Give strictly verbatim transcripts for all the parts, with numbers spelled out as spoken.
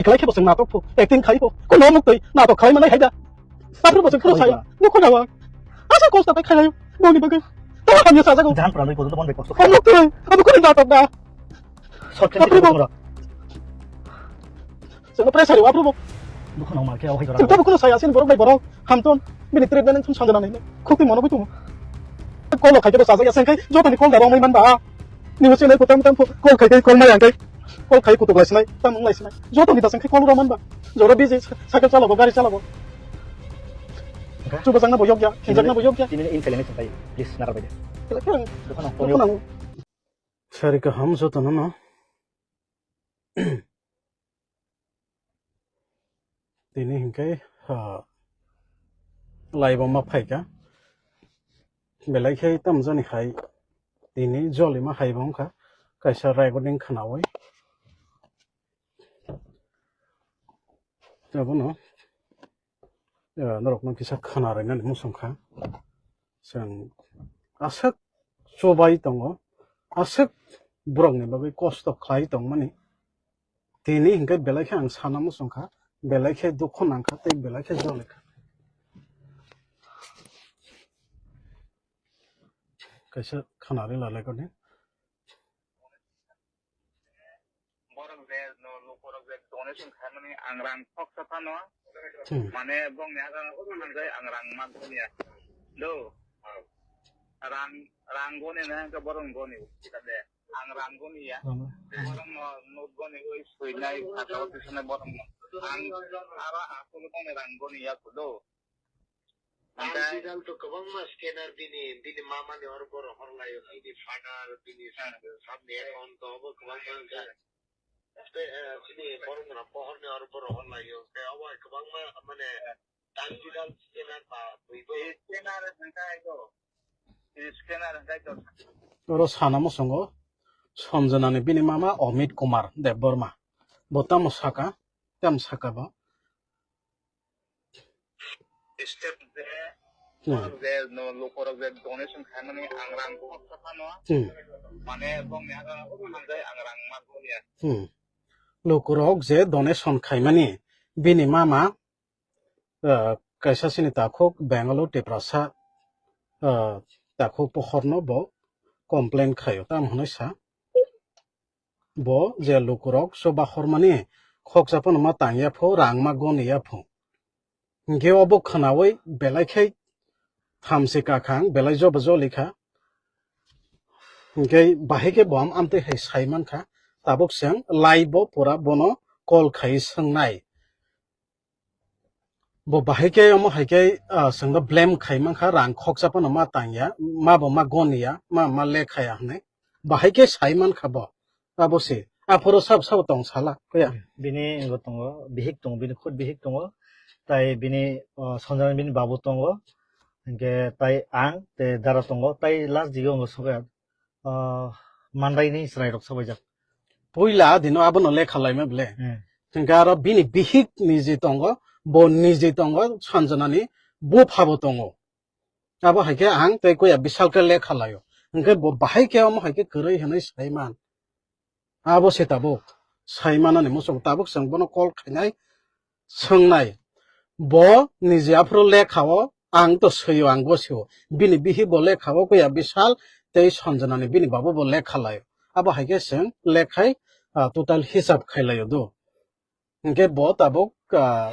Khlai khe bo chwng natok pho, acting khai pho. Kuno muk twi natok khlai manai hai da. Aphuru bo chwng kheno saya. Bo khona wa. Asa kosto tai khlai. Boni bagwi. Tamo hamya sajago. Jan pranoi kodo ton bai kosto. Amuk twi. Abo khona natok da. Sot khe aphuru bo. Chwngno pressure wa aphuru bo. Bo khona ma khe o hai jora. Chwng tamo kheno saya sin borok bai borok. Hamton. Bini treatment thum sanjana nai. Khukti mono bwi tumo. Kolo khai khe bo sajak ya sengkai. Jotoni kol da romai man ba. Ni mo channel ko tam tam kol khai khe kol mai ang kai. Kol khai kutuk lai sinai, tam wng lai sinai. Joto ni dasang khe kol rw man ba. Jora busy, cycle chalabo, gari chalabo. Chuba jakna bo yokya, hinjakna bo yokya. Tini in kailanai sengkai, please, nagar bai de. Kela kela. Dokhano, dokhano. Sari kaham joto no no. Tini hinkai, ha, laibo ma phaika. Belai khe tamjani hai tini jolima hai bo wngkha. Kaisa recording khnawi. Abono, eh, norokno kisa khna rainani muchung kha. Chwng aswk chubai tongo, aswk borokni bagwi kosto khlai tongmani. Tini hinkhe belai khe ang sana muchung kha, belai khe dukhu nang kha tei belai khe joli kha. Kaisa khna rila lekoni. Borok je no lukurok je donation khaimani ang rang khoksa phano. Hmm. Mane bongni aga hanjai ang rang ma goniya. Do. Rang, rang goni na hwnkhe borok goni. Kade. Ang rang goni ya. Hmm. Borok no note goni oi suinai khatao tisane borok no. Ang aro asolo tongni rang goni ya kudo. Ang Sidal to kwbangma scanner bini, bini mama ni oro borok hor laio, bini father, bini Hmm. Sab ni account to obo kwbangma wngkha. Tei, eh, bini borok no pohor ni oro borok hor laio. Tei obo hai kwbangma mane digital scanner ba twi bo. Scanner hwnkhe aiko. Scanner hwnkhe aiko. Oro sana muchungo Sanjana ni bini mama Amit Kumar Debbarma. Bo tamo saka, tamo saka bo. Step je, Hmm. Je no lukurok je donation khaimani ang rang khoksa phano. Hmm. Mane bongni aga hanjai ang rang ma goniya. Hmm. Lukurok je donation khaimani bini mama, ah, kaisa sini takhuk Bangalore Tiprasa, ah, takhuk pohorno bo complain khaio. Tamo hwnwi sa. Bo je lukurok chuba hormani khoksa phano ma tangya pho, rang ma goniya pho. Hinkhe obo khwnawi belai khe thamsi kakhang, belai joba joli kha. Hinkhe bahai khe bo am amtwi hai sai man kha. Tabuk chwng live bo pura bono call khai swngnai. Bo bahai khe omo hai khe, ah, chwngno blame khai mankha, rang khoksa phano ma tangya, ma bo ma goniya, ma, ma lekhaya hwnwi. Bahai khe sai mankha bo. Abo se. Aphuru sab sabo tong sala, kuya. Bini wngwi tongo, bihik tongo, bini khud bihik tongo. Tai bini, ah, Sanjana bini babu tongo. Hinkhe tai ang, te dara tongo, tai last digo wngwi sokya. Ah, mandaini chwrairok sabaijak. Puila dino abono lekha laima bele. Hmm. Hingke aro bini bihik niji tongo, bo niji tongo, Sanjanani buphabo tongo. Abo hai khe ang tei kuya bisal khe lekha laio. Hingke bo bahai khe omo hai khe kwrwi hwnwi saiman. Abo se tabuk. Saimanani muchung tabuk chwng bono call khainai. Swngnai, bo niji aphuru lekha-o, ang to swi-o, ang gosio. Bini bihi bo lekha-o, kuya bisal, tei Sanjanani bini babu bo lekha lai-o. Abo hai khe chwng lekhai, ah, total hisab khai lai-o do. Hinkhe bo tabuk, ah,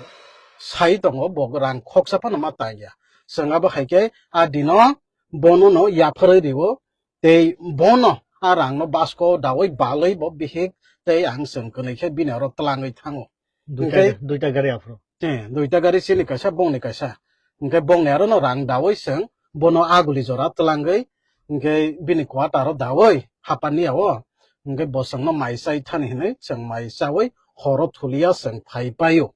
sai tongo, bo rang khoksa phano ma tangya. Chwng abo hai khe a dino bono no yapharwi rio, tei bono a rangno basko daui balwi bo bihik tei ang chwng kwnwi khe bini oro twlangwi thango. Duita, hinkhe duita gari aphuru. Eh, duita gari chini kaisa, bongni kaisa. Hinkhe bongni aro no rang daui chwng bono aguli jora twlangwi, hinkhe bini quarter o daui hapani ao. Hinkhe bo chwngno mai chai thani hinwi chwng mai chaui horo thulia chwng phai paio.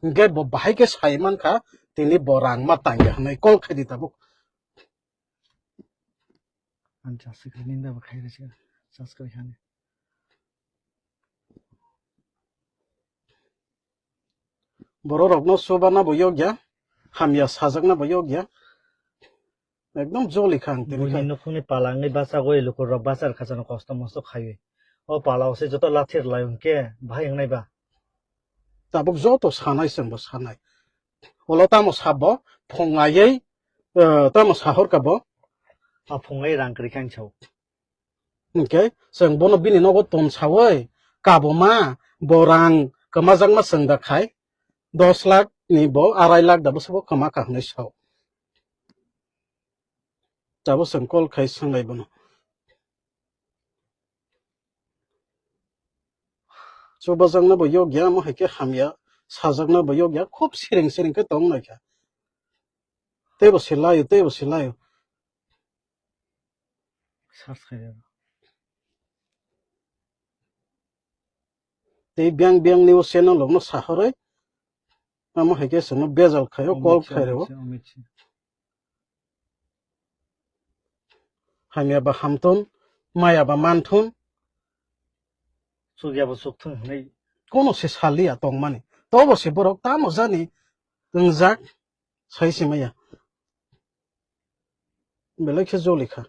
Hinkhe bo bahai khe sai mankha, tini bo rang ma tangya hinwi call khaidi tabuk. Ang subscribe ni da bo khai rwchikha, subscribe hani. Bororokno chubana bo yokya, hamya sajakna bo yokya. Ekdom joli kha ang tini buini kha. Nukhungni pala wngwi bachagwi lukurok bachar khachano kosto mosto khaiwi. O pala o se joto lathir lai hwnkhe bahai wngnai ba? Tabuk joto sanai chwngbo sanai. Ulo tamo sabo phunglaiwi, eh, tamo sahorkha bo. Ma phunglai rang kwrwi khe ang sao. Hwnkhe chwng bono bini nogo tonsawi kabuma bo rang kwmajakma chwng da khai dos lakh ni bo arai lakh da bwswk bo kwma kha hwnwi sao. Tabuk chwng call khai swnglai bono. Chubajakna bo yokya, omo hai khe hamya, sajakna bo yokya, khub siring siring khe tong nai kha. Teibo se laio, teibo se laio. Search khai rw. Tei biyang biyang news channel rokno sahorwi, omo hai khe chwngno bejal khaio, call khai rw. Amit Shah, Amit Shah. Hamya ba hamthun, maya ba manthun. Chukya ba chukthun hwnwi. Kono se saliya tongmani. Tobo se borok tamo jani wngjak sai se maya. Belai khe joli kha.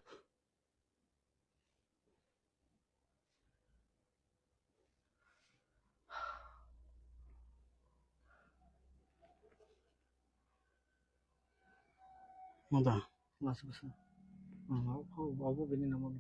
Mada. Masa, masa. Ah, obo, obo bini namo.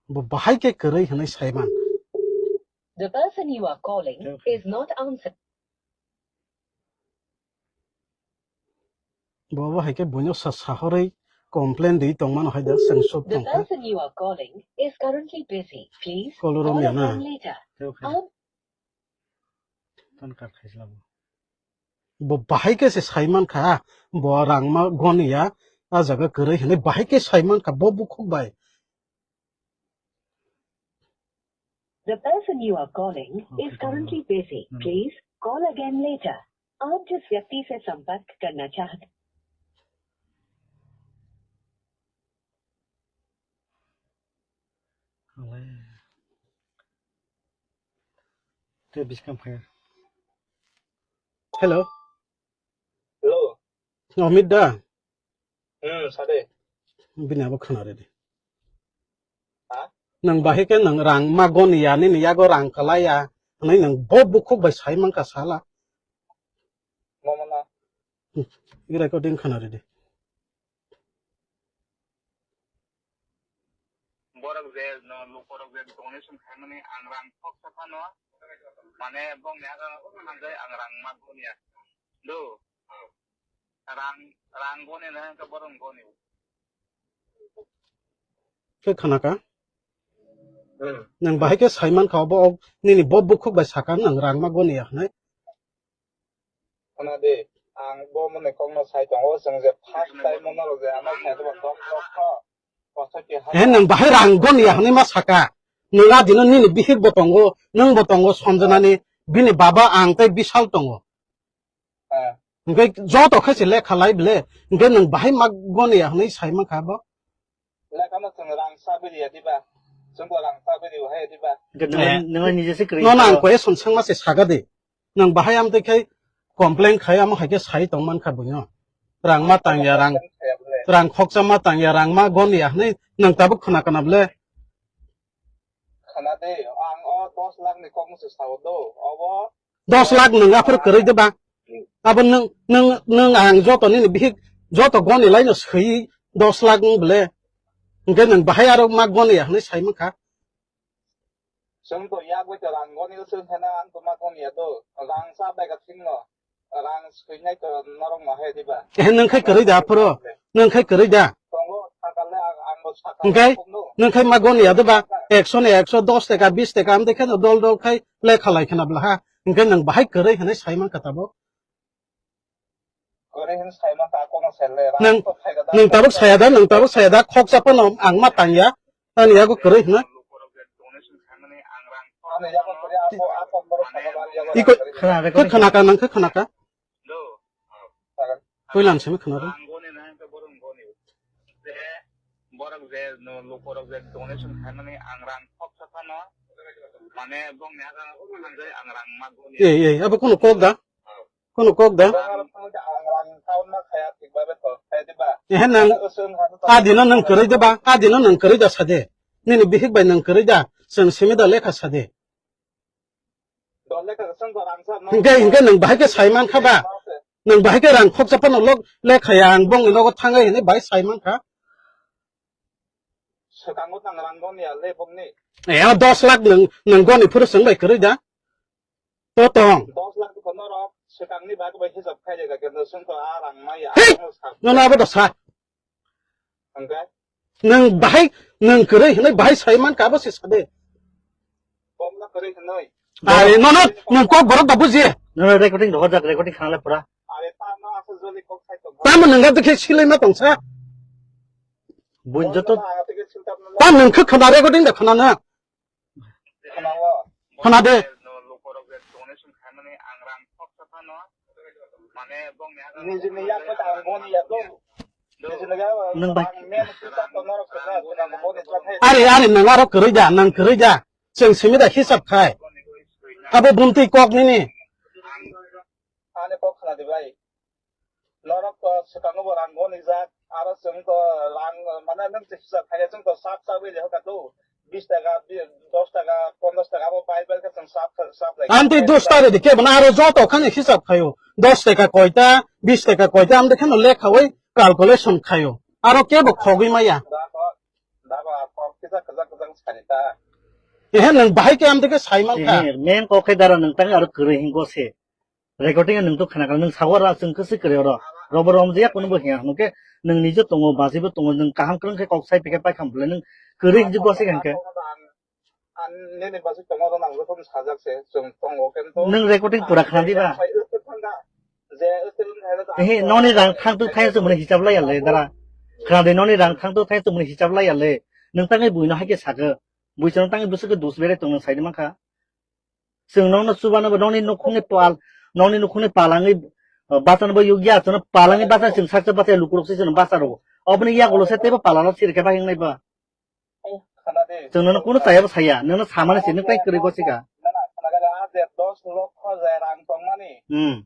Bo bahai khe kwrwi hwnwi saiman. The person you are calling is not answering. Bo bo hai khe buino sa sahorwi complain rwi tongmano hai da chwng suk tongkha. The person you are calling is currently busy. Please call again later. Call romya na. Ton kar khaisla bo. Bo bahai khe se saiman kha, bo rangma goniya, a jaga kwrwi hwnwi bahai khe saiman kha bo bukhuk bai. The person you are calling is currently busy. Please call again later. आप जिस व्यक्ति से संपर्क करना चाहते Tei biskang phai. Hello. Hello. Amit da? Hmm, sade. Bini abo khna ridi. Ha? Nang bahai khe nang rang ma goniya, nini yago rang kwlaiya. Nai nang bo bukhuk bai sai mankha sala. Mama na. Hmm, i recording khna ridi. Borok je no lukorok je donation khaimani ang rang khoksa phano, mane bongni aro hanjai ang rang ma goniya. Do. Rang, rang goni na hwnkhe borok goni. Khe khana ka? Hmm. Nang bahai khe sai mankha obo ok nini bo bukhuk bai saka nang rang ma goniya hwnwi. Khna di, ang bo mone kokno sai tongo, chwng je first time mo norok je ano sai tongma dok dok kho. He, nwng bahai rang goniya hwnwi ma saka. Nwng a dino nini bihik bo tongo, nwng bo tongo, Sanjana ni, bini baba, ang tei Bishal tongo. Ah. Hwnkhe joto khe se lekha lai bele, hwnkhe nwng bahai ma goniya hwnwi sai mankha bo. Lekha no chwng rang sa biriya diba? Chwng bo rang sa biri hai diba? Hwnkhe nwng, eh, nwng nije se kwrwi nono ang kha. Question swngma se saga di. Nwng bahai amtwi khai complain khai amo hai khe sai tong mankha buino. Rang ma tangya, rang, rang khoksa ma tangya, rang ma goniya hwnwi nwng tabuk khna kana bole? Khna de, ang o dos lakh ni kok se sao do. Obo dos lakh nwng aphuru kwrwi de ba? Abo nwng, nwng, nwng ang joto nini bihik joto goni laino swi dos lakh wng bole. Hwnkhe nwng bahai aro ma goniya hwnwi sai mankha. Chwng to yak bai to rang goni se hena ang to ma goniya do. Rang sa bai ka thing no. Rang swinai to norok ma hai diba? Eh, nwng khai kwrwi da aphuru? Nwng khai kwrwi da? Tongo, sakale ang, ang bo sakale. Hwnkhe? Nwng khai ma goniya diba? Ekso ni ekso, dos taka, bis taka, amtwi kheno dol dol khai lekha lai khna bwla ha. Hwnkhe nwng bahai kwrwi hwnwi sai mankha tabuk? Kwrwi hwnwi sai mankha, kono sele, rang nwng, to phai da, nwng tabuk saya da, nwng tabuk saya da, khoksa phano ang ma tangya, ani yago kwrwi hwnwi. Iko khna, khe khna ka nang khe khna ka. Puilan simi khna ka. Ang goni na hwnkhe borok goni. Je borok je no lukorok je donation khaimani ang rang khoksa phano mane bongni hajar thangjai ang rang ma goni. Ei, ei, abo kono kok da? Kono kok da? Ang rang town ma khaya thik ba be to, khaya di ba? Ehe nang, adino nang kwrwi de ba? Adino nang kwrwi da sade. Nini bihik bai nang kwrwi da? Chwng simi da lekha sade. Hingke, hingke nwng bahai khe sai mankha ba? Nwng bahai khe rang khoksa phano lok lekhaya ang bongni nogo thangai hinwi bahai sai mankha. Swkango tang rang goni ya le bongni. Eh, dos lakh nwng, nwng goni phuru chwng bai kwrwi da? To tong. Dos lakh ko norok swkangni bagwi bai hisab khai de ga kendo chwng to a rang maya. Hei! Nono abo da sa. Hingke? Nwng bahai, nwng kwrwi hinwi bahai sai mankha abo se sade. Bomla kwrwi hinwi. Ai, nono, nwng kok borok da buji. Nono recording rohorjak, recording khanale pura. Are ta no asa joli kok sai tong. Tamo nwng ga dikhe silai ma tongsa. Buin joto. Ta nwng khe khana recording da khana na. Khana de. Nwng bai. Are, are, nwng aro kwrwi da, nwng kwrwi da. Chwng simi da hisab khai. Abo bumtwi kok nini. Ani kok khna di bai. Norok to swkango bo rang goni jak, aro chwng to rang, mane nwng se hisab khaina chwng to sap sap wi leho ka to, bis taka, bi-, dos taka, ponchash taka abo bai bai khe chwng sap, sap lai. Anti dos taka de kebo na aro joto khani hisab khayo. Dos taka koita, bis taka koita, amde kheno lekha wi calculation khayo. Aro kebo khogwi maya. Da ko, da ko, a kok kisa kisa kisa sani ta. Ehe nwng bahai khe amde khe sai mankha. Ehe, main kok khe dara nwng tang aro kwrwi hingo se. Recording nwng to khna kha, nwng sago ra chwng khe se kwrwi oro. Robo rom je kunu bo hiya, hwnkhe nwng nije tongo, bajibo tongo, nwng kaham kwrwng khe kok sai phikhe pai kham bwle nwng kwrwi hinjwk bo se hwnkhe. Ang nini basi tongo ro nang joto sajak se, chwng tongo khe to. Nwng recording pura khna di ba? Je, je, Ehe, noni rang thang tu thai chwng mani hisab lai ya le dara. Khna di noni rang thang tu thai chwng mani hisab lai ya le. Nwng tangwi buino hai khe sakhe. Bui chwng tangwi bwswk khe dus bere tong nwng sai di mankha. Chwng nokno chubano bo nokni nukhungni pal, nokni nukhungni palangwi, uh, bachano bo yukya, chwngno palangwi bacha chwng saksa bacha lukurok se chwngno bacha rwo. Oboni yagulo se teibo palano sirikhe bagwi wngnai ba. Chwng nono kunu chayabo saya, nono samani se nwng tai kwrwi gosika. Hmm.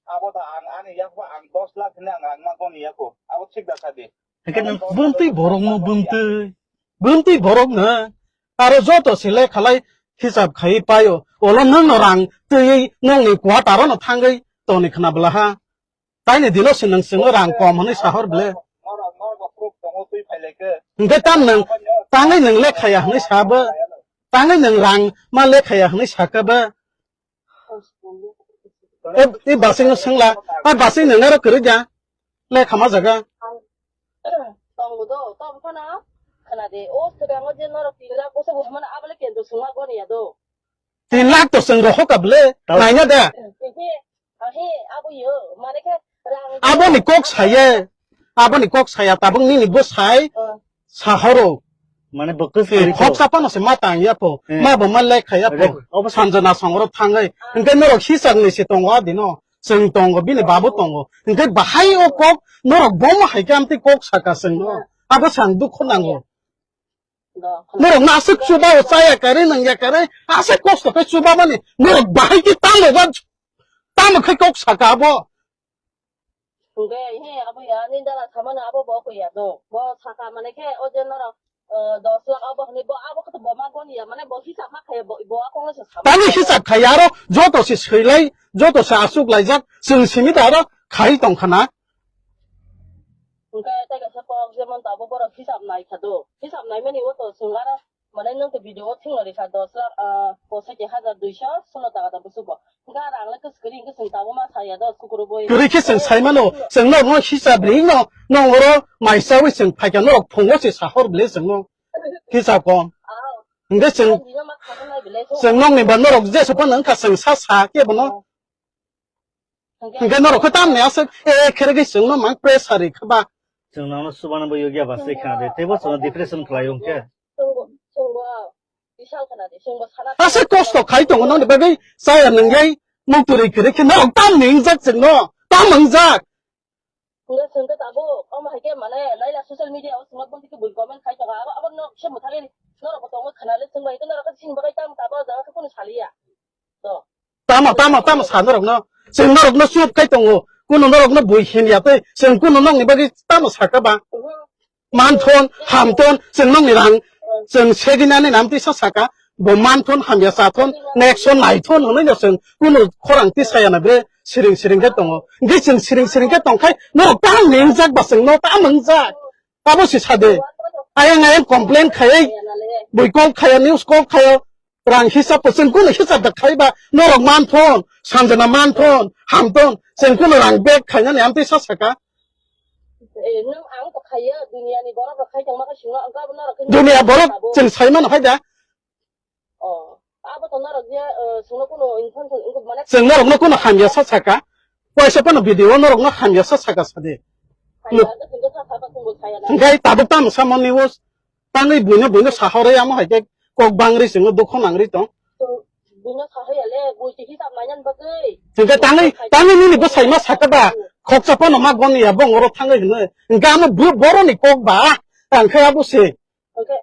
Abo da ang ani yakbo ang dos lakh hwnwi ang rang ma goni yako. Abo thik da sadi. Hwnkhe nwng bumtwi borokno bumtwi. Bumtwi borokno. Aro joto se lekhalai hisab khaiwi paio. Olo nwngno rang twiwi nokni quarter-o no thangwi toni khna bwlaha. Taini dino se nwng chwngno rang kom hwnwi sahor ble. Hwnkhe tam nwng tangwi nwng lekhaya hwnwi sabo. Tangwi nwng rang ma lekhaya hwnwi sakabo. E, e basing no sengla, a basing no nero kwrwi ja, le khama jaga. Tongo do, tong phano khna de, o swkango je norok tin lakh bwswk bo hwnmano, abole kento swngma goni ya do. Tin lakh to chwng rohor ka bwle, naina da. He, he, abo yo, mane khe rang. Aboni kok saye, aboni kok saya, tabuk nini bo sai, sahoro. Mane bo kwswk kwrwi kok. Khoksa phano se ma tang ya pho. Ma bo ma lek kha ya pho. Sanjana songro thangai. Hwnkhe norok hisab ni se tongo adino. Chwng tongo, bini babu tongo. Hwnkhe bahai o kok norok bomo hai khe amtwi kok saka chwngno. Abo sang dukhu nango. Norok no aswk chuba o chaya kare nang ya kare. Aswk kosto khe chuba mani. Norok bahai khe tamo ba, tamo khe kok saka abo. Hwnkhe, he, abo ya, nini dala samano abo bo koi ya do. Bo saka mane khe, o je norok, eh, dos lakh abo hwnwi bo abo khe to bo ma goni ya, mane bo hisab ma khaye bo, bo akong se sama. Tani hisab khai aro joto se swilai, joto se aswk laijak, chwng simi da aro khai tong khana. Hwnkhe, tei kaisa kok jemon to abo borok hisab nai kha do. Hisab nai mani o to chwng aro Mane nwng to video o thwngwi rikha dos lakh, ah, pochoti hajar duiso solo taka da bwswk bo. Hwnkhe ang le kwswk kwrwi hwnkhe chwng tabuk ma saya do, sukuru boi. Kwrwi khe chwng sai mano, chwng norok no hisab ri no, nong oro mai chawi chwng phaikha norok phungo se sahor bile chwng no hisab kom. Ah. Hwnkhe chwng, ah, bino ma khana nai bile chwng. Chwng nokni ba norok jesa phano wngkha chwng sa sa khe bono. Hwnkhe norok khe tamni aswk, eh, khere khe chwngno mang pressure ri kha ba. Chwng nono chubano bo yogya ba se khna de, teibo chwngno depression khlai o hwnkhe. Chwngbo, chwngbo, Aswk kosto khai tongo nokni bagwi chaya nwnglai mukturwi kwrwi khe norok tam ni wngjak chwngno, tam wngjak. Hwnga chwng khe tabuk omo hai khe mane naila social media o chwngno boni khe bui comment khai tongo, abo, abo no se mwthangwi norok bo tongo khwnale chwng bai khe norok khe chini bagwi tam tabuk o jaga khe kunu saliya. To. Tamo, tamo, tamo sa norokno. Chwng norokno chup khai tongo. Kunu norokno bui himya tei chwng kunu nokni bagwi tamo saka ba. Mhm. Manthon, hamthon, chwng nokni rang, chwng segini ani nam tisa saka, bo manthon, hamya sathon, next son naithon hwnwi no chwng kunu khorang tisaya na bre siring siring khe tongo. Hwnkhe chwng siring siring khe tongkhai, norok tam ni wngjak ba chwng no tam wngjak. Abo si sade. Ayang ayang complain khaiwi, bui call khayo, news call khayo, rang hisab bo chwng kunu hisab da khaiba, norok manthon, Sanjana manthon, hamthon, chwng kunu rang bag khainani amtwi sa saka. Eh, nwng ang to khaiya, duniani borok rok khai tongma khe singno, ang kabo norok khe Dunia borok abo. Chwng sai mano hai da. Oh, abo to norok je, eh, singno kuno info, info, mane Chwng norokno kuno hamya sa saka. Waisa phano video norokno hamya sa saka sadi. Hamya sa saka, saka, saka, saka, saka. Hwnkhe tabuk tamo samani o tangwi buino buino sahorwi amo hai khe kok bangri chwngno dukho nangri tong. Buino sahai ale, bui se hisab nainan bagwi. Hwnkhe tangwi, tangwi nini bwsai ma saka ba, khoksa phano ma goni ya, bongoro thangwi hwnwi. Hwnkhe amo bo-, boroni kok ba, ang khe abo se. Hwnkhe,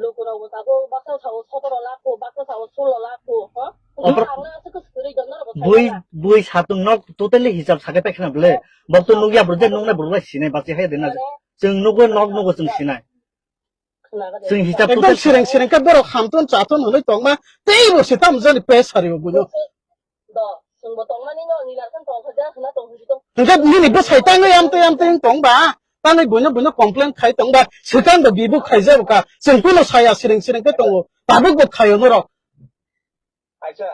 lukurok bo tabuk baksa sao sotoro lakh ko, baksa sao sulo lakh ko, ha? Hwnkhe Opor- ang na aswk swrwi jotno rok bui, bui satung nok totally hisab sakai paikha na bwle. Bok to nukya bwrwi je nuknai bwrwi sinai bachai hai de na. Chwng nukgo nok nukgo chwng sinai. Chwng hisab Ekdom to sireng sireng khe borok hamthon chathon hwnwi tongma, teibo se tamo jani pes sari o buino. Do, chwngbo tongmani no, nila khan tong kha, ja khna tong kha, tong. Hwnkhe nini bwsai tangwi amtwi amtwi wng tongba, tangwi buino buino complain khai tongba, swkang bo bibu khaijabo ka, chwng kuno saya sireng sireng khe tongo, tabuk bo khaio norok. Aisa,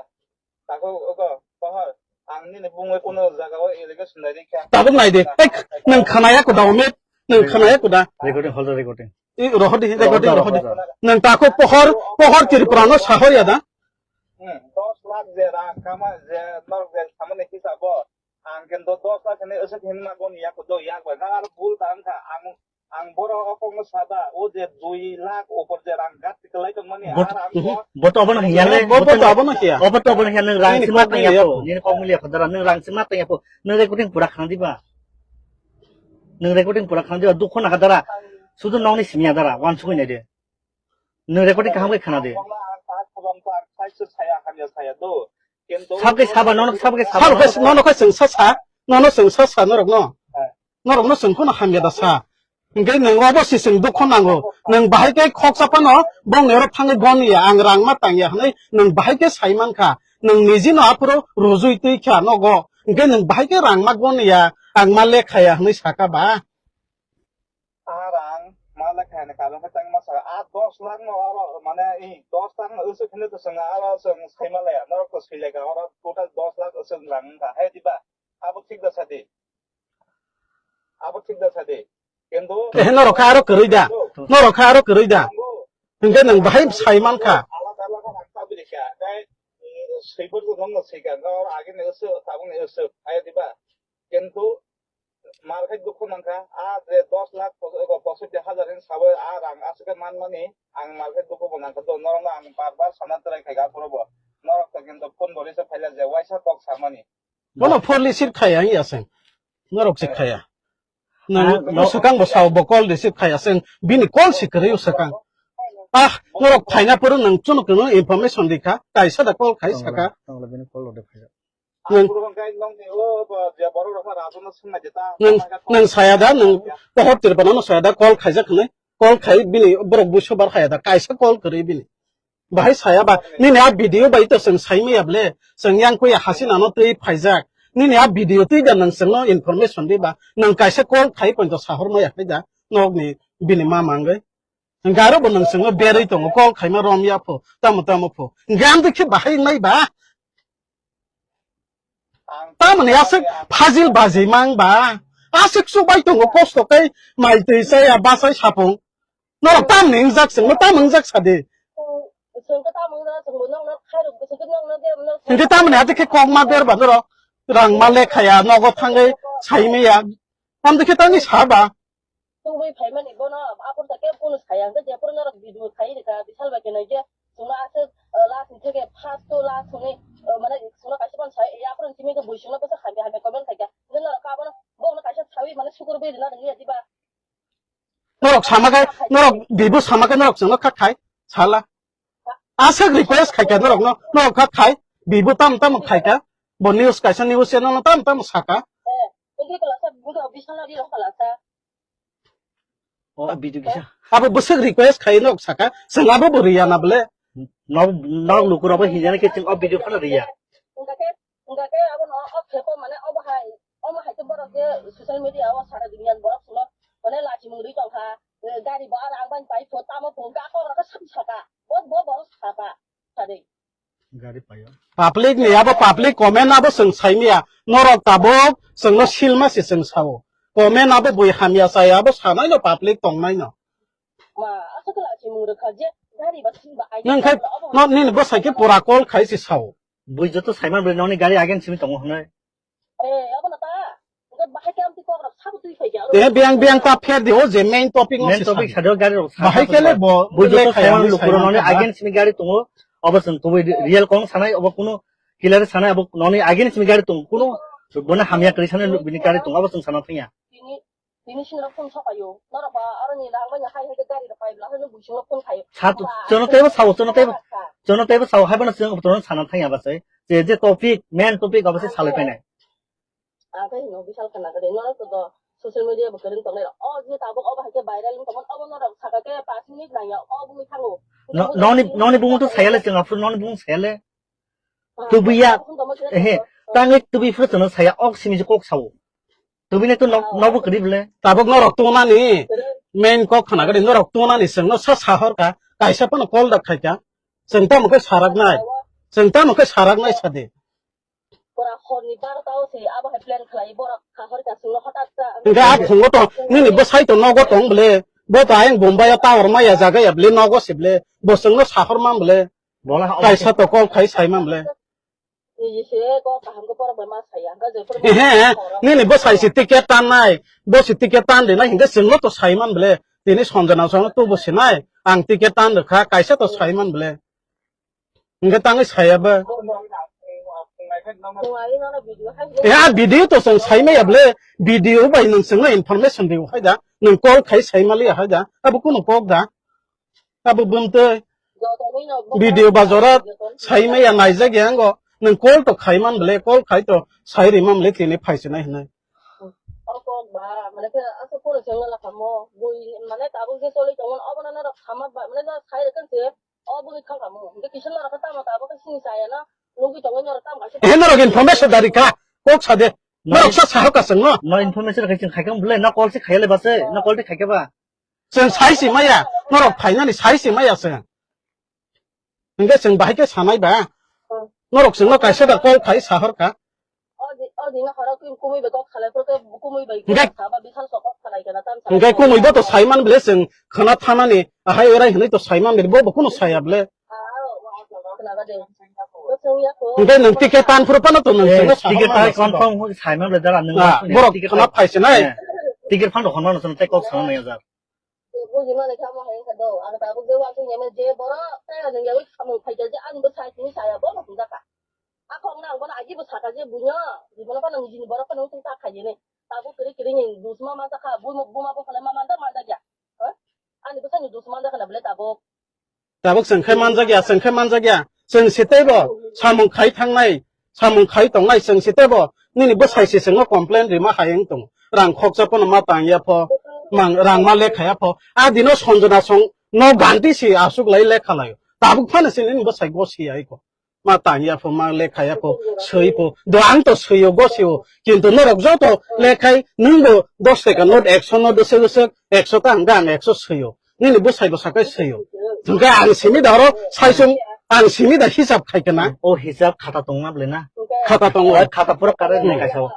tako ogo, pohor, ang nini bungwi kuno jaga o allegation nai rikha. Tabuk nai de. Ek, nwng khwnaya kuda, Omit. Nwng khwnaya kuda. Recording, hold the recording. I, rohodi, recording, rohodi. Nwng tako pohor, pohor Tripura no sahoya da? Hmm, dos lakh je rang kama je norok je samani hisabo. Ang kento dos lakh hwnwi aswk hwnwi ma goni yak do yak bai. Nang aro bul ta wngkha. Ang Ang borok o kokno sada, o je dui lakh upor je rang gat kwlai tongmani, Bot-, ar ang mhm. Bo to abono hiya le, Bo, bo to abono hiya. Obo to abono hiya, nwng rang Nini sima kok tang miliya yapo, po. Nini kok miliya po, dara, nwng rang sima tang yapo, nwng recording pura khna diba? Nwng recording pura khna diba, dukho naka dara, sudu nokni simi ya dara, wansugwi nai de. Nwng recording kaham khe khna de. Ang tak khobang tak, sai se saya, hamya saya do. Kintu Sabke saba, nono sabke saba. Sabo khe, nono khe chwng sa sa, nono chwng sa sa, norok no. Norok no chwng phano hamya da sa. Hwnkhe nwng obo se chwng dukho nango. Nwng bahai khe khoksa phano bongni oro thangwi goni ya, ang rang ma tang ya hwnwi nwng bahai khe sai man kha. Nwng niji no aphuru rujui twi kha nogo. Hwnkhe nwng bahai khe rang ma goni ya, ang ma lekha ya hwnwi saka ba. Ah, rang ma lekha ni karon khe tang ma saka. Ah, dos lakh no oro mane i dos lakh no usuk hwnwi to chwng aro chwng sai ma laya. Norok to sui lekha oro total dos lakh usuk rang wngkha. Hai diba? Abo thik da sadi. Abo thik da sadi. Kintu Eh, norok kha aro kwrwi da. Norok kha aro kwrwi da. Hwnkhe nwng bahai sai man kha. Alada alada rang tabri kha. Tei, mm, swiper to nongno swikha. Nor age ni usuk, tabuk ni usuk. Hai diba? Kintu Market dukhu nangkha, a je dos lakh pos-, ego posotti hajar hin sabai a rang aswk khe manmani, ang market dukhu bo nangkha, do norokno ang bar bar sana try khaikha, aphuru bo norok to kintu phone bo receive khaila je waisa kok samani. Bono phone receive khaya hiya seng. Norok se khaya. Nang Ah, no. Swkang bo sao bo call receive khaya seng. Bini call si kwrwi swkang. Ah, norok phaina phuru nang chwng kwno information rikha. Kaisa da call khai Tongla, saka. Tongla bini call rode phai. Nwng, Ang puro khe nwng ni o, o, je borok rok ma rajo no swng nai je ta, nwng, ta, ta, nwng saya da, nwng pohor Tripura no saya da, call khaijak hwnwi, call khai bini borok buisu bar haya da, kaisa call kwrwi bini. Bahai saya ba, nini a video bai to chwng sai maya ble, chwng yang khe Hasina no twi phaijak, nini a video twi da nwng chwngno information di ba, nwng kaisa call khai poito sahor maya khai da, nok ni bini ma mangwi. Hwnkhe aro bo nwng chwngno berwi tongo, call khaima rom ya pho, tamo tamo pho. Hwnkhe amtwi khe bahai wngnai ba. Tamoni aswk phajil bajima wng ba. Aswk chubai tongo kosto khe mai twi chaya bachai sapung. Norok tamni wngjak chwngno tam wngjak sadi. Hwnkhe tamoni atwi khe kok ma ber ba norok rang ma lekhaya nogo thangwi sai maya. Tamtwi khe tangwi sa ba. Tubui phaimani bono aphuru ta kebo kunu saya, hwnkhe jephuru norok video khai rwkha, bisal bai khe nai khe Chwngno aswk, uh, last ni theke first to last hwnwi, uh, mane chwngno kaisa phano sai, ya phano simi khe bui chwngno bwsa hamya hamya comment khaikha. Hwnkhe norok abono, bono kaisa sawi mane sukur bui rwna rwngya diba? Norok sama khe, norok bibo sama khe norok chwngno kha khai, sala. Aswk request khaikha norokno, norok kha khai, bibo tam tam khaikha. Bo news kaisa news channel no tam tam saka. Eh, wngkhe kwlasa, wngkhe official no ri rok kwlasa. O video kisa. Abo bwswk request khai nok saka, chwng abo bo riya na bole. Nok, nok lukurok bo hinjani khe chwng o video phano riya. Hwnkhe, hwnkhe abo no o phepo mane obo hai, omo hai khe borok je social media o sara dunia borok suno mane lachimung ri tongkha, gari bo ar ang bai pai pho tamo pho ga kok rok saka, bo bo borok saka, sade. Public ni abo public comment abo chwng saimaya. Norok tabuk chwngno silma se chwng sao. Comment abo bui hamya chaya abo sanai no public tongnai no. Ma, aswk khe lachimung rwkha je gari ba sin ba ai. Nang khai no nini bwsai khe pura call khai se sao. Bui joto saiman bwrwi noni gari again simi tongo hwnwi. Eh, abo no ta. Hwnkhe bahai khe amtwi kok rok sabo twi phai khe aro. Eh, biyang biyang ta pher di o je main topic no. Main se topic sadi. Sadi o gari rok bahai khe le bo bui joto lekha saiman ani lukurok sai noni mangkha ba. Again simi gari tongo. Obo chwng kubui real kong sanai obo kuno killer sanai abo noni again simi gari tongo kuno bono hamya kwrwi sanai bini gari tongo obo chwng sana thangya. Tini, tini sini rok phone sokayo. Norok ba aroni rang bai hai hai khe gari rok pai bla hwnwi bui sini rok phone khayo. Sa, ba, jono tebo sao, jono tebo, jono tebo sao hai bono chwng bono sana thangya ba se. Je, je topic, main topic obo se salai painai. Ang khe hino bishal khana gade, norok to do social media bo kwrwng tongnai rok. O je tabuk obo hai khe viral wng tongmani, obo norok saka khe pash minute nangya, o bumui thango. No, noni, noni bumung to sayale chwng aphuru, noni bumung sayale. Ah, tubuya, tongma khe ehe, to. Tangwi tubi phuru chwngno saya, ok simi je kok sao. Tubini to nok, ah, nokbo kwrwi bwle. Tabuk norok tongnani, kwrwi. Main kok khana gade norok tongnani chwngno sa sahor ka, kaisa phano call da khaika. Chwng tamo khe saraknai. Chwng tamo khe saraknai sadi. Pura horni barota o se abo hai plan khlai, borok kahor ka sungno hothat ta. Hingke a phungo to nini bwsai to nogo tong bwle, bo to ayang Bombay o tower maya jaga ya bwle, nogo se bwle, bo chwngno sahor man bwle. Bola ha kaisa to call khai sai man bwle. Niji se ko kaham ko borok bai ma saya, hingke je pura. Ehe, nini bwsai se ticket tan nai, bo se ticket tan de nai, hingke chwngno to sai man bwle. Tini Sanjana chwngno to bo se nai, ang ticket tan rwkha, kaisa to sai man bwle. Hingke tangwi saya ba. Ya, video to chwng sai maya bwle. Video bai nwng chwngno information rw hai da. Nwng call khai sai maliya hai da. Abo kuno kok da. Abo bumtwi. Video ba jora sai maya naijak ya ngo. Nwng call to khai man bwle. Call khai to sai ri man bwle tini phai se nai hinai. O kok ba, mane khe aswk phone se wngla kamo. Bui, mane tabuk je choli tongmani, obono norok sama ba, mane norok sai rwkha se. O bwrwi thang kamo. Hingke kisa norok khe tamo tamo khe sini chaya no. Nugwi tongo norok tamo kaisa. He norok information dari kha. Kok sa de. Norok sa saha ka chwngno. No information khai chwng khai kha bwle, no call se khayale ba se, no call de khai kha ba. Chwng sai si maya. Norok phainani sai si maya chwng. Hingke chwng bahai khe sanai ba. Norok chwngno kaisa da call khai sahor kha. O di, o di na horo kumui bai kok salai, pura kumui bai. Hingke, saba bithal sok kok salai kana tam salai. Hingke kumui bo to saiman bwle chwng khana thanani, ahai orai hinui to saiman bwle, bo, bo kuno saya bwle. Ah, o, o, o, khna ga de. Ko chwng ya ko. Hingke nwng ticket tan phuru phano to nwng. Eh, chwngno ticket sahor tai mano confirm sabo. Hoi saiman bwle dara nwng. Ah, borok ticket khana phai se nai. Eh, ticket phano hon mano chwng tei kok sana nai jar. Buji mani kha mo hai kha do. Ang tabuk je uansuk ya me je borok tei nwng ya wi samung phai kha je ani bo sai tini saya bo hum jaka. Ako ang nang bono agi bo saka je buino, jibon ko nang jini borok ko nang ta khai jene. Tabuk kiri kiri ni dusma manja kha, buma, buma bo khala ma manja manja ya. Ha? Ani bwsai ni dusma manja khala bwle tabuk. Tabuk chwng khai manjak ya, chwng khai manjak ya. Chwng se teibo samung khai thangnai, samung khai tongnai chwng se teibo nini bwsai se chwngno complain rima hai wng tongo. Rang khoksa phano ma tang ya pho, mang rang ma lekha ya pho. A dino Sanjana song no ganti si asuk lai lekha laio. Tabuk phano se nini bwsai go si ai ko. Ma tang ya pho, ma lekha ya pho, swi pho. Do ang to swi o, go si o. Kintu norok joto lekhai, nwng bo dos taka note, ekso note, dosek dosek, ekso ta hwnkhe ang ekso swi o. Nini bwsai bwsa khe swi o. Hwnkhe ang simi da oro saisung, ang simi da hisab khai khe na. O hisab khata tong na bwle na? Khata tongo. Khata pura kare nai kaisa o.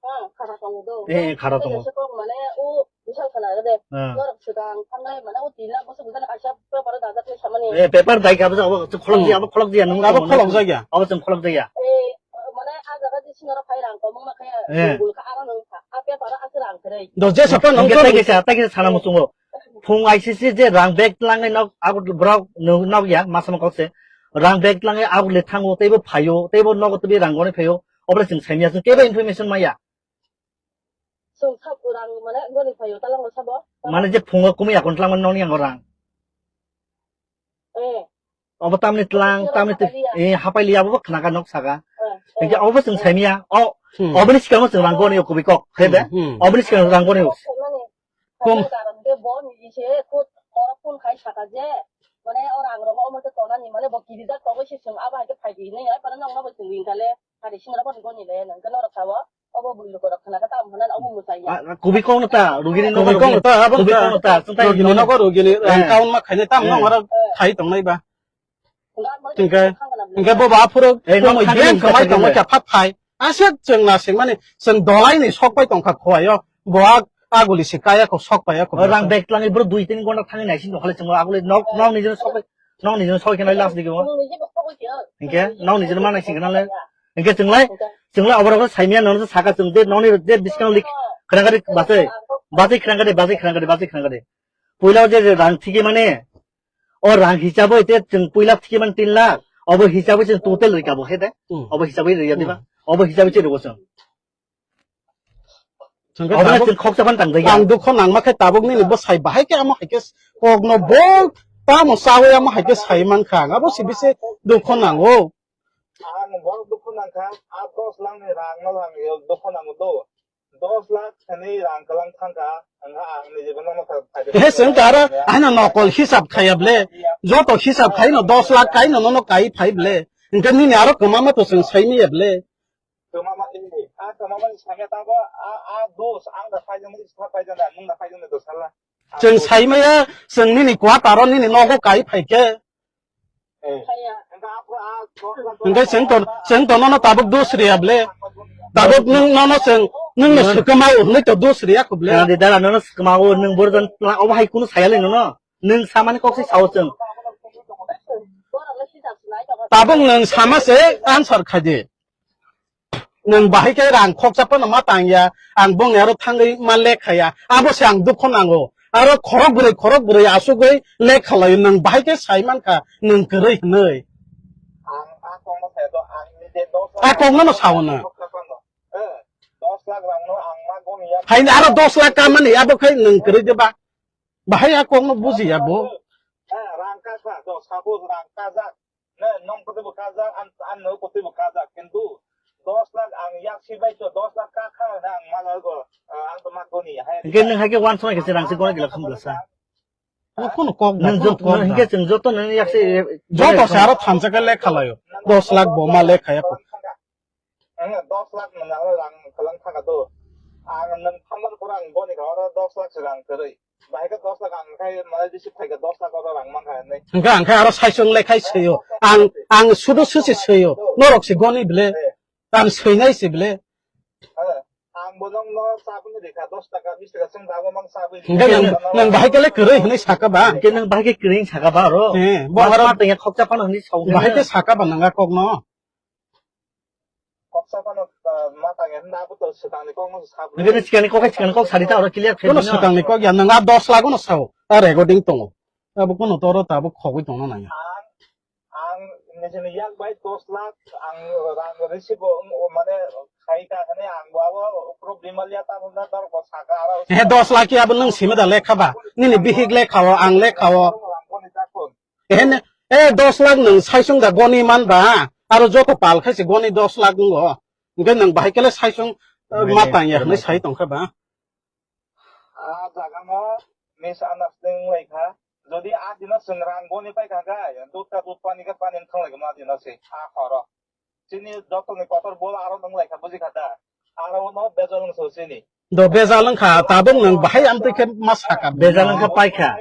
Eh, khara tongo. Eh, khara tongo. Mane o bisal khana de. Ah. Norok swkang thangnai mane o tin lakh bosok bwsano kaisa paper o dajak le samani. Eh, paper dai ka bwsok abo khulok dia, abo khulok dia, nung abo khulok jaya. Abo chwng khulok jaya. Eh, mane a jaga di sinoro phai rang komung ma khe. Eh. Gul ka aro nung kha. A paper o aswk rang khe. Do je sapa nung. Hingke tai kisa, tai kisa sana muchungo. phung I C C je rang bag tlangwi nok, abo borok no-, nok ya, ma sama kok se. Rang bag tlangwi abo le thango, teibo phaio, teibo nogo teibo rang goni phaio. Obole chwng saimya, chwng kebo information maya. Chwng sab rang mane goni phaio, talango sabo. Mane je phungo kumui akon tlangmani nokni yango rang. Eh. Obo tamni tlang, tamni twi, eh, hapai liya, obo khna ka nok saka. Eh, eh. Hingke obo chwng saimya, o, hmm, oboni sikang chwng rang goni o kubui kok, he de? Hmm, hmm. Oboni sikang rang goni o. Kom. Karon de bo ni se ko, ko phone khai saka je, mane o rang rogo omo te tonani, mane bo kirijak togo se chwng abo hai khe phai di hinwi, ai pano nokno bo chwng ring kale. Hari singra bo goni le nang khe norok sao, obo bui lukurok khna khe tam hwnna obo mwsai ya. Ah, kubui kok no ta, rugini nogo kubui kok no ta, abo kubui kok no ta, chwng tai rugini nogo rugini, eh, rang kaun ma khainai tam, eh, nong aro khai tongnai ba. Hingke, hingke bo ba phuru, eh, tumui nok thangwi beng khamai tongo khe phat phai. Aswk chwng na singmani, chwng dolai ni sok pai tongkha khowaio. Bo a, aguli se kaya kho sok pai ya kho. O rang bag tlangwi bro dui tin gonta thangwi naising tongkhale chwng aguli nok, nok ni jeno sok pai. Nokni jeno soi khe nai last digi o. Hingke nokni jeno manai sing khe nale. Hingke chwng lai, chwng lai oborok saimya nono saka chwng de nokni de biskang lik khwrang kari basai. Basai khwrang kari, basai khwrang kari, basai khwrang kari. Puila o je, je rang thiki mane, o rang hisabo ite chwng puila thiki mane tin lakh, obo hisabo chwng total rika bo he de. Hmm. Obo hisabo rika diba? Hmm. Obo hisabo chwng rwgo chwng. Hingke obo tabuk chwng khoksa phano tangjakya. Ang dukho nangma khe tabuk nini bwsai bahai khe amo hai khe kokno bo tamo chawi amo hai khe sai mankha ang. Abo se bisi dukho nango. Ang bo dukho nangkha, a dos lakh ni rang no ang dukho nango do. Dos lakh thani rang kwlang thangkha, ang ha ang ni jibon no kha. He chwng khe aro haino nokol hisab khaiya ble. Joto hisab khaino dos lakh kaino nono kai phai ble. Hingke nini aro kwmama to chwng sai manya ble. Kwmama, eh, a kwmamani sakhe tabo, a, a dos, ang da phaijaknai, sa phaijaknai, nwng da phaijaknai dos sala. Chwng saimaya, chwng nini quarter o nini nogo kai phaikhe. Eh. Hingke chwng to, chwng to nono tabuk dos riya ble. Tabuk nwng nono chwng, nwng no swkama o hwnwi to dos riya kho ble. Khna di dara, nono swkama o, nwng borok jon tla obo hai kunu saya le nono. Nwng samani kok se sao chwng. Tabuk nwng sama se answer khai di. Nwng bahai khe rang khoksa phano ma tang ya, ang bongni aro thangwi ma lekha ya. Abo se ang dukho nango. Aro khorok bwrwi, khorok bwrwi asugwi lekha laio. Nwng bahai khe sai mankha, nwng kwrwi hwnwi. A kokno no sao nwng. Haini aro dos lakh kamani, abo khai nwng kwrwi de ba? Bahai a kokno bujiya bo. Rang kasa, do, suppose rang kajak. Ne, nong kotwi bo kajak, an, an no kotwi bo kajak. Kintu dos lakh ang yak si bai to, dos lakh ka kha na ang ma go, ang to ma goni. Hai. Hingke nwng hai khe uansuknai khe se rang se gona gila khum glasa. O kono kok da, nwng kono jot-, kok nwng da. Hingke chwng joto nwng yak se, joto se aro thansa khe lekha laio. Dos lakh bo ma lekha ya. Ang dos lakh nwng aro rang kwlang thaka do. Ang nwng thambar pura ang goni kha oro dos lakh se rang kwrwi. Bahai khe dos lakh ang khai mane receive khai khe dos lakh oro rang man kha hinwi. Hingke ang khai aro saisung le khai swiyo. Ang, ang sudu susi swiyo. Norok se goni bile. Ang swinai se bile. Ang bo nong no sabun rikha dos taka bis taka sung dago mang sabun. Hingke nang, nang bahai kele kwrwi hinwi saka ba. Hingke nang bahai khe kwrwi saka ba aro. Eh, bo aro ma tengya khokcha phano hinwi sawi. Bahai khe saka ba nang a kok no. Koksa phano, ah, ma tangya hwnda abo to swkangni kokno sa. Nokni sikangni kok hai sikangni kok sadi ta oro clear khe. Kono swkangni kok ya, nwng a dos lakh no sao, a recording tongo. Abo kono toro tabuk khogwi tongno nangya. Ang, ang nijini yak bai dos lakh ang rang receive o, o mane khai ka hwnwi ang bo abo problem ya ta hwnda tor ko saka aro. He dos lakh ya abo nwng simi da lekha ba, nini bihik lekha o, ang lekha o. Ang koni ta kon. Ehe, e dos lakh nwng saisung da goni man ba, aro joto pal khai se goni dos lakh wngo. Hingke nwng bahai kele saisung, eh, ma tang ya hwnwi sai tong kha ba. A jaga no misunderstanding wng lai kha. Jodi a dino chwng rang goni pai kha khe, dud ka dud, pani ka pani wng thang lai kha ma dino se a horo. Chini jotoni kotor bol aro nwng lai kha, buji kha da? Aro no bejal wng so chini. Do bejal wng kha, tabuk nwng bahai amtwi khe ma saka. Bejal wng kha, pai kha.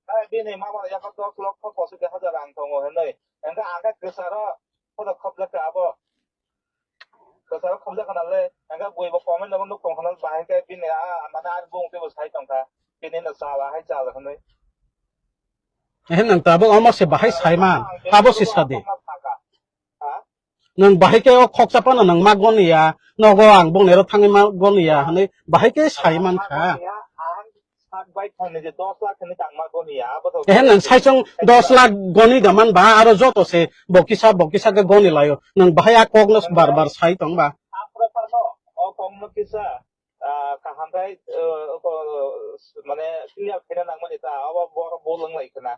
Hai bini mama ya kha dos lokho pochis hajar rang tongo hinwi. Hingkhe ang khe kwcharo khono khobjak kha abo. Kwcharo khobjak khna le, hingkhe bui bo comment no nuk tong khna bahai khe bini a mane ani bung tei bo sai tong kha. Bini no chala hai chala hinwi. Ehe nwng tabuk omo se bahai sai man, abo se sadi. Ha? Nwng bahai khe o khoksa phano nwng ma goni ya, nogo ang bongni aro thangwi ma goni ya hwnwi bahai khe sai man kha. Bai thangni je dos lakh hwnwi tangma goni ya, abo to. Ehe, nang saichung dos lakh goni da man ba, aro joto se bokisa, bokisa khe goni laio. Nang bahai a kokno bar bar sai tong ba. Aphra phano, o kokno kisa, ah, kaham khai, eh, ko, mane clear khaina nangmani ta, abo bo, bo lwng lai khna.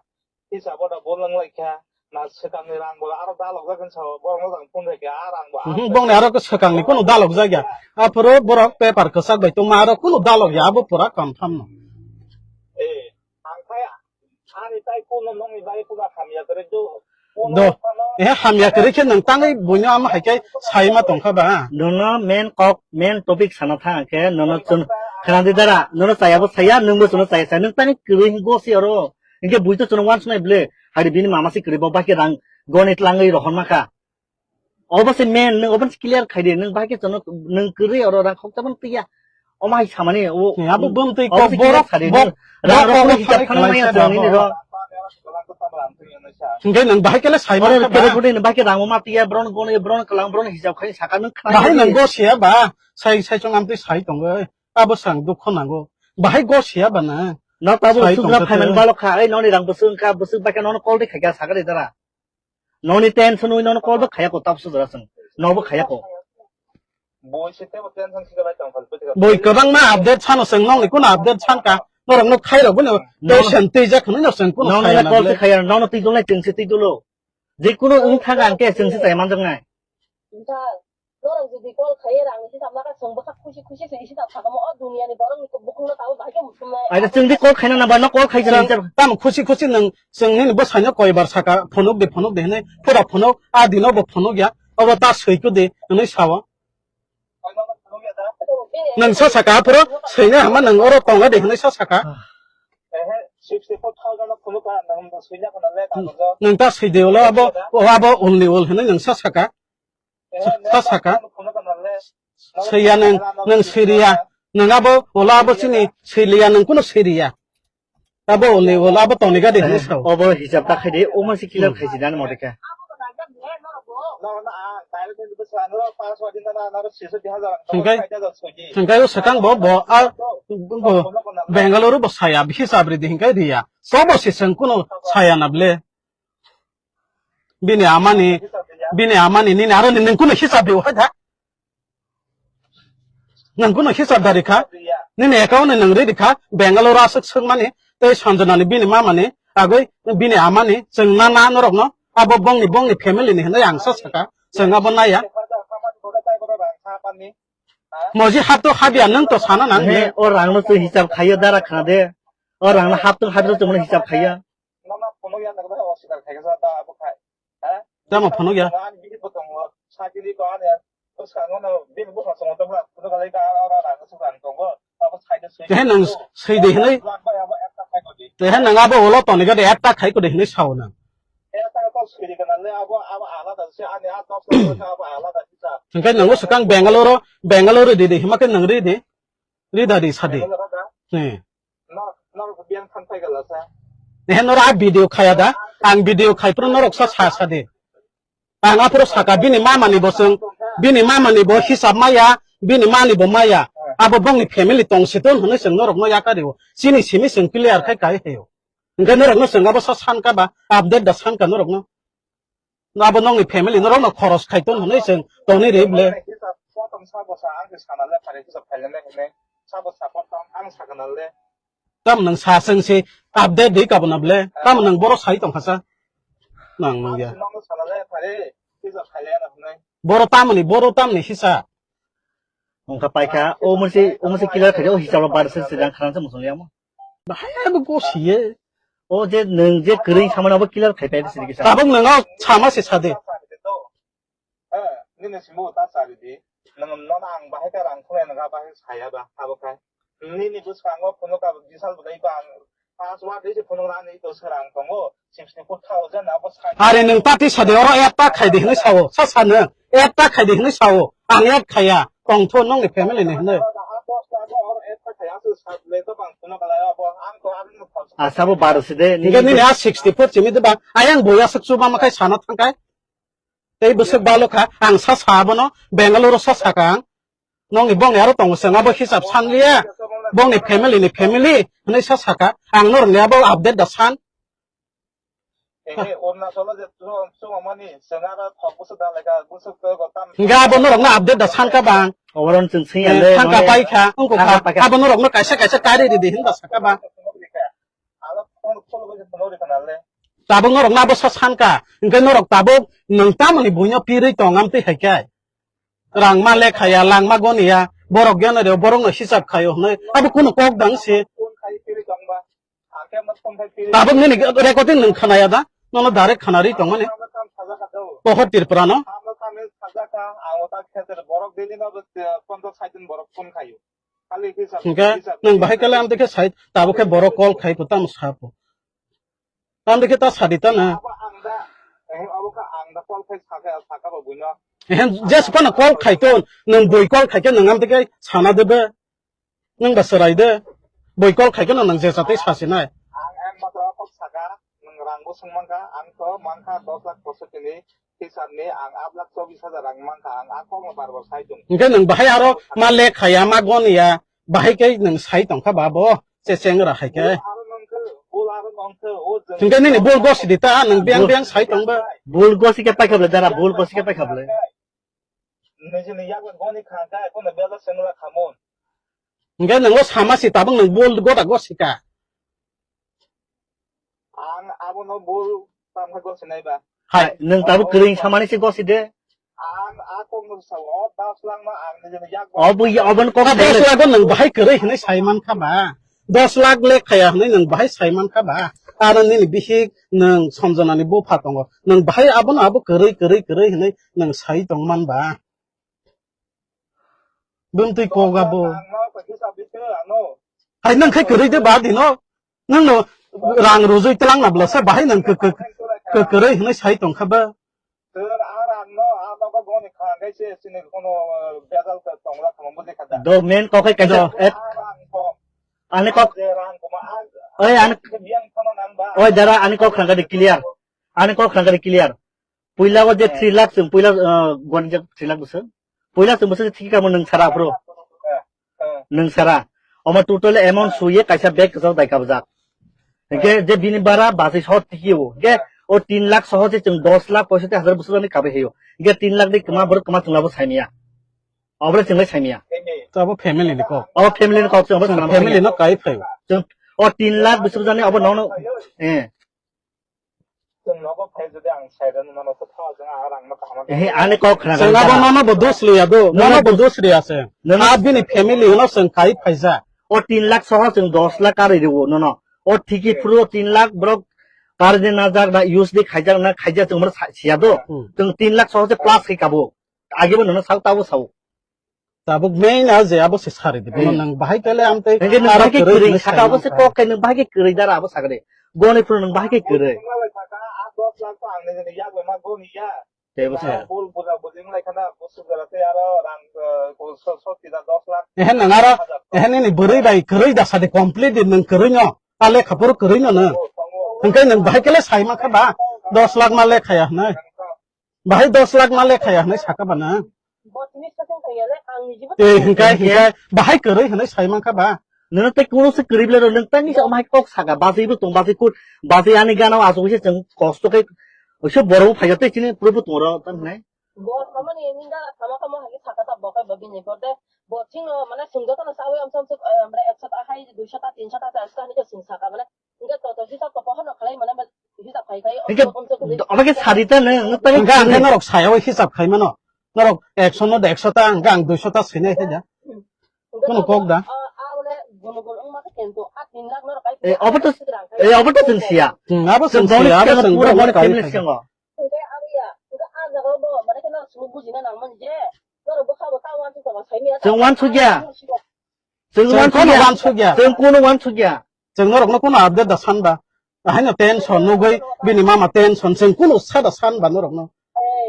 Hisabo da bo lwng lai kha, na swkangni rang bo aro dalok jak hinsa, borok no jang phone khe, a rang bo. Mhm, bongni aro swkangni kunu dalok jak ya. Aphuru borok paper kwchak bai tongma aro kunu dalok ya, abo pura confirm no. Eh, ang kaya, ani tai kuno nongni bai kuno hamya kwrwi do. Do. Eh, hamya kwrwi khe nang tangwi buino ama hai khe sai ma tong kha ba. Nono main kok, main topic sana thang khe, nono chun khana di dara, nono chaya bo saya, nung bo chun chaya saya, nung tangwi kwrwi go si oro. Hinkhe bui to chwngno uansuknai bwle, hari bini mama se kwrwi bo bahai khe rang goni tlangwi rohorma kha. Obo se main, nwng obo se clear khai di, nwng bahai khe chwngno nwng kwrwi oro rang khokcha mano twiya. Omo hai samani, o, Ni abo bumtwi obo kok se clear borok, khai di, bok, nwng rang bok rok kok hisab khai khana maya khlaisa chwng nini babo. Ro. Hinkhe nwng bahai khe le sai Oro mano khe ba? Kere kuni nwng bahai khe rang ma twiya, bron goni, bron kwlang, bron hisab khai saka nwng khna Bahai di. Nwng go siya ba, sai, sai chwng amtwi sai tongo, abo sang dukho nango. Bahai go siya ba na? No tabo Sai usuk na tongkha phaiman tei. Balok kha, ei noni rang bwswk wngkha, bwswk bai khe nono call de khaikha sakha de dara. Noni tension wi nono call bo khaya ko, tabso jora chwng. Nobo khaya ko. Boi se tebo tension se bai tong kha, boi se Boi kwbangma update sano chwng, nongni kuno update sankha, norok no khairok bino No. Tension twijak hwnwi no chwng kuno Nono khaya le na call bwle. Se khaya, nono twi dulnai chwng se twi dulo. Je kuno wng thang ang khe chwng se chai manjak nai. Norok jodi call khaiwi rang hisab naka chwng bwkha khusi khusi se hisab sakamo o duniani borokni bukhukno tabuk bahai khe muchungnai. Aida chwng di call khaina nang ba no call khai Chwng jani. Tamo khusi khusi nwng chwng nini bwsaino koibar saka phunuk di phunuk di hwnwi pura phunuk a dino bo phunuk ya obo ta swiku di hwnwi sao. Nwng sa saka aphuru swina hama nwng oro tonga di hwnwi sa saka. Nwng ta swi di ulo abo o abo only ol hwnwi nwng sa saka. Sa saka. Swiya nwng, nwng siriya. Nwng abo, ola abo chini siriya, nwng kuno siriya. Abo ole, ola abo toniga de hwnwi sao. Obo hisab ta khai de, omo se clear khai si dan mode khe. Hingkai, hingkai o swkang bo, bo, a, bo, Bangalore bo saya, hisab ridi hingkai riya. Sobo se seng kuno saya na ble. Bini amani, bini amani, nini aro nini kuno hisab di hai da. Nang kuno hisab dari kha. Nini account ni nang ready kha. Bangalore aswk swk mani. Tei Sanjana ni bini mama ni. Agoi bini ama ni. Chwng na na norok no. Abo bongni, bongni family ni hinwi ang sa saka. Chwng abo naya. Moji hap to habya nwng to sana nang. He, o rang no twi hisab khaiyo dara khna de. O rang no hap to habya to hisab khaiyo. Nono phunukya nang bai oswkar khaikha sa da abo khai. Ha? Tamo phunukya? Ani bihik bo tongo. Sakiri ko ani bwskango no bini bwskango tongo. Phunuk alai ka aro rang suk rang tongo. Abo sai de sui. Tehe nang sui de hinai. Abo ekta khai ko di. Tehe nang abo ulo toniga de ekta khai ko de hinai sao nang. Ekta ko sui de kana le abo, abo alada se ani a dos lakh abo alada se sa. Hingke nang swkang Bangalore, Bangalore de de hima ke nang re de. Rida di sadi. Ni. Nor, nor biang than phai gala sa. Ehe nor a video khaya da. Ang video khai pro norok sa sa sadi. Ang aphuru saka bini mama ni bo chwng, bini mama ni bo hisab maya, bini mani bo maya. Abo bongni family tong siton hwnwi chwng norok no yakario. Chini simi chwng clear khai kai heyo. Hingke norok no chwng abo sa sanka ba, update da sanka norok no. No abo nongni family norok no khoros khai ton hwnwi chwng tongni ri ble. Hisab, sa tong sa bo sa, ang sana le phare hisab khai le hinwi. Sa bo sa, ang sakana le. Tam nang sa chwng si update di kabuna ble. Tam nang boro sai tong khasa. Nang nang ya. Nang sana le phare hisab khai le hinwi. Boro tamni, boro tamni hisa. Wngkha paikha, o mosi, o mosi killer khaide, o hisab bar se se jang kharan se musung yamo. Bahai abo go siye. O je nwng je kwrwi samani abo killer khai pai sini kisa. Tabuk nwng o sama se sade. Nini simo ta sari di. Nwng nono ang bahai ta rang khulai nwng bahai saya ba abo khai. Nini bwskango phunuk abo bisal bwlai ba ang password dei se phunuk rani to serang tongo. Sixty four thousand abo sai. Are nwng pati sade oro add ta khai de hinwi sao. Sa sa nwng add ta khai de hinwi sao. Ang add khaya. Tongtho nongni family ni hinwi. Asabo baro se de. Hingke nini a sixty four chimi de ba. Ayang boya suk chuba makai sana thangkai. Tei bwswk balo kha. Ang sa sa abono. Bangalore sa sa kha ang. Nongni bongni aro tongo chwng abo hisab sanliya. Bongni family ni family hwnwi sa saka. Ang norokni abo update da san. Ehe, Arunachalo je chwng, chwng mani, chwng aro thok bwswk da lekha, bwswk twi go tam. Hingke abo norokno update da san ka bang. Oboron chwng sing Eh, le, thangka mane, pai kha, wngkha thangka kha. Pai kha. Abo norokno kaisa kaisa kari ridi hinba saka bang. Alo phone, phone bai phone rikha nale. Tabuk norokno abo sa san ka. Hingke norok tabuk nwng tamoni buino pirwi tong amtwi hai khe. Rang ma lekha ya, lang ma goni ya, borok geno reo, borok no hisab khayo hwnwi. Abo kuno kok dang se. Phone khai pirwi tong ba. Tabuk nini recording nwng khna ya da? Nono direct khna ri tong mani. Pohor Tripura no. Hingke nwng bahai kale amtwi khe sai, tabuk khe borok call khai po tamo sa po. Amtwi khe ta sadi ta na. Ehen, jes kono call khai ton, nwng bui call khai khe nwng amtwi khe sana debe. Nwng ba chwrai de. Boi call khai khe no nwng je chatwi sa sinai. Ang, ang matro kok saka, nwng rang bo swng mankha, ang to mankha dos lakh posotti ni hisab ni, ang aat lakh chobis hajar rang mankha, ang a kok no bar bar sai tong. Hingke nwng bahai aro ma lekha ya, ma gon ya, bahai khe nwng sai tongkha ba bo, che cheng ra hai khe. Bul aro nongkhe, bul aro nongkhe, o jwng Hingke nini bul gosi di ta, nwng biyang Bul- biyang sai tong ba. Bul gosi khe paikha bwle dara, bul gosi khe paikha bwle. Nijini yakni goni khangkha, kono bela sengla khamon. Hingke nwng o sama si tabuk nwng bol gota gosi ka. Ang abono bol tamkha gosi nai ba. Hai, nwng tabuk kwrwi samani se gosi de. Ang a kokno sa o das lang ma ang nijini yak Obo ya, obo kok Dos lakh o nwng bahai kwrwi hinwi sai mankha ba. Dos lakh le khaya hwnwi nwng bahai sai mankha ba? Aro nini bihik nwng Sanjana ni bupha tongo. Nwng bahai abono abo kwrwi, kwrwi, kwrwi hwnwi nwng sai tong man ba? Bumtwi kok abo. Hai nwng khai kwrwi de ba dino. Nwng no rang rujui tlang na bwlasa bahai nwng kw-, kw-, kw-, kwrwi hwnwi sai tong kha ba? Sir, a rang no, a nogo goni kha, khe se sini kono, uh, bejal ka tong la kamo buji kha da. Do main kok hai kaisa Do. et. A rang ko. Ani kok. Je rang ko ma, a, Oi, ani, ke biang kono nang ba. Oi, dara, ani kok khangka de clear. Ani kok khangka de clear. Puila o je Eh. three lakh sung, puila, uh, goni je three lakh bwswk. Puila sung bwswk thik kamo nwng sara phuru. Eh, eh. Nwng sara. Omo total amount Eh. suye kaisa bag kwchak dai kabjak. Hingke je bini bara bachai soho tiki o. Hingke o tin lakh soho se chwng dos lakh poisoti hajar bwswk jani kabai hayo. Hingke tin lakh de kwma borok kwma chwng labo saimaya. Obo le chwng le saimaya. Abo family ni kok. Obo family ni kok chwng obo Chwng sana family saimaya. no kai phai. Chwng o tin lakh bwswk jani obo nono, eh. Chwng nogo phai jodi ang sairano nono kwthao chwng a rang no kaham. Eh, ani kok khna Chwng abo nono bo dos liya do. Nono Nono bo dos liya se. Nono A bini family no chwng kai phaija. O tin lakh soho chwng dos lakh karwi rwo nono. O thiki phuru o tin lakh borok karwi na jak na use di khaijak na khaijak chwng mano sa-, siya do. Hmm. Chwng tin lakh soho se plus khai kabo. Age bo nono sao tabo sao. Tabuk main a je abo se sari di. Bono Hmm. nang bahai kale amtei Nang je nang aro bahai ke kwrwi kwrwi hinwi saka sai abo se mankha. kok kai nang bahai ke kwrwi dara abo sakade. Goni phuru nang bahai ke kwrwi. Tebo se. Bul buja bujing lai khana, bosok jora tei aro rang, eh, ko so, so tida dos lakh. Ehe nang aro, ehe nini bwrwi bai kwrwi da sadi complete di nwng kwrwi no. A lekha phuru kwrwi no nwng. Hwnkhe nwng bahai kele sai mankha ba, dos lakh ma lekha ya hwnwi. Bahai dos lakh ma lekha ya hwnwi saka ba nwng. Tei hwnkhe, hwnkhe bahai kwrwi hwnwi sai mankha ba. Nwng tei kuno se kwrwi bwle rw, nwng tei nisa bahai kok saka, bachwi bo tong, bachwi kut, bachwi ani gana o achuk se chwng kosto khe, oiso borok bo phaikha tei chini puro bo tong ro, tamo hwnwi. Bo samani ninga sama kamo hagi saka ta bokai bo bini porde. Bo chingno mane sumjotano sawi amsam suk, eh, mane ekso ta hai, duiso ta, tinso ta, charso ta hinwi sung saka mane. Hingke toto hisab to pohor no khlai mane, hisab khai khai, Hingke om, om, om, om, obo khe sari ta nang, nang tei Hingke ang khe norok saya o hisab khai mano. Norok ekso no ekso ta, hingke ang duiso ta sinai khe ja. Hingke Kono kok da? A, a, ole, gono gono wngma khe kento, a tin lakh norok kai Eh, obo to, eh, obo to chwng siya. Hmm, abo Chwng chwng boni siya, abo chwng chwng pura boni boni kai family khai. Singo. Hingke abo ya, hingke a jaga bo, mane khe norok sini bujina nangmani je, norok bwkha bo ta uansuk tongo, saimanya Chwng ta uansuk ya. Chwng Chwng kono wansukya. Chwng kono wansukya. Chwng norokno kono update da sanba. Ahaino tension nugwi bini mama tension chwng kono sada sanba norokno.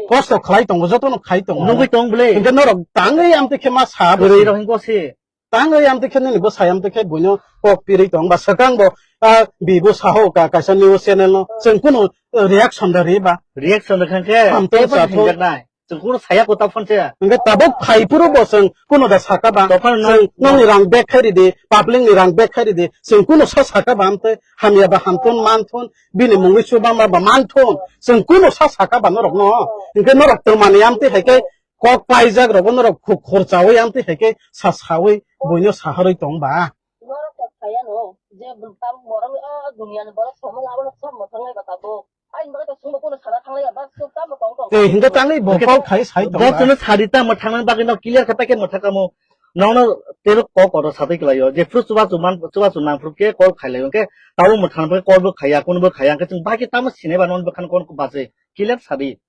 Kosto khlai tongo, jotono khai tongo. Nugwi tong bwle. Hingke norok tangwi amtwi khe ma sa Kwrwi bwswi. Rok hingko se. Tangwi amtwi khe nini bwsai amtwi khe buino kok pirwi tong ba swkang bo, ah, bibo saho ka kaisa news channel no. Chwng kono, eh, reaction da ri ba. Reaction da khan khe. Hamtong tei bo sathok. Hinjaknai. Chwng kuno saya kota phone se. Hwnkhe tabuk phai phuru bo chwng kuno da saka ba. Tokhan no- Chwng nokni rang bag khai ridi, public ni rang bag khai ridi. Chwng kuno sa saka ba amtwi hamya ba hamthun manthun, bini mungwi chubama ba manthun. Chwng kuno sa saka ba norok no. Hwnkhe norok twmani amtwi hai khe kok paijak rogo norok khuk khorchawi amtwi hai khe sa sawi buino saharwi tong ba. Norok kok phaiya no, je tam borok ni o duniya ni borok somo abono sob mwthang lai ba tabuk. Ai, norok to sumbo kuno sana thang lai ba, suk tamo tong tong. Tei hinda tangwi bo kok khai sai tong ba. Bo chwngno sadi tamo thangna bagwi no clear khe paikhe mwthang kamo. Nono tero kok oro satwi kwlaio, je phuru chubachu man, chubachu nang phuru khe kok khai lai, hwnkhe tabo mwthang phuru kok bo khaiya, kuno bo khaiya, hwnkhe chwng bagwi tamo sinai ba nono bwkhano kon bachwi clear sadi.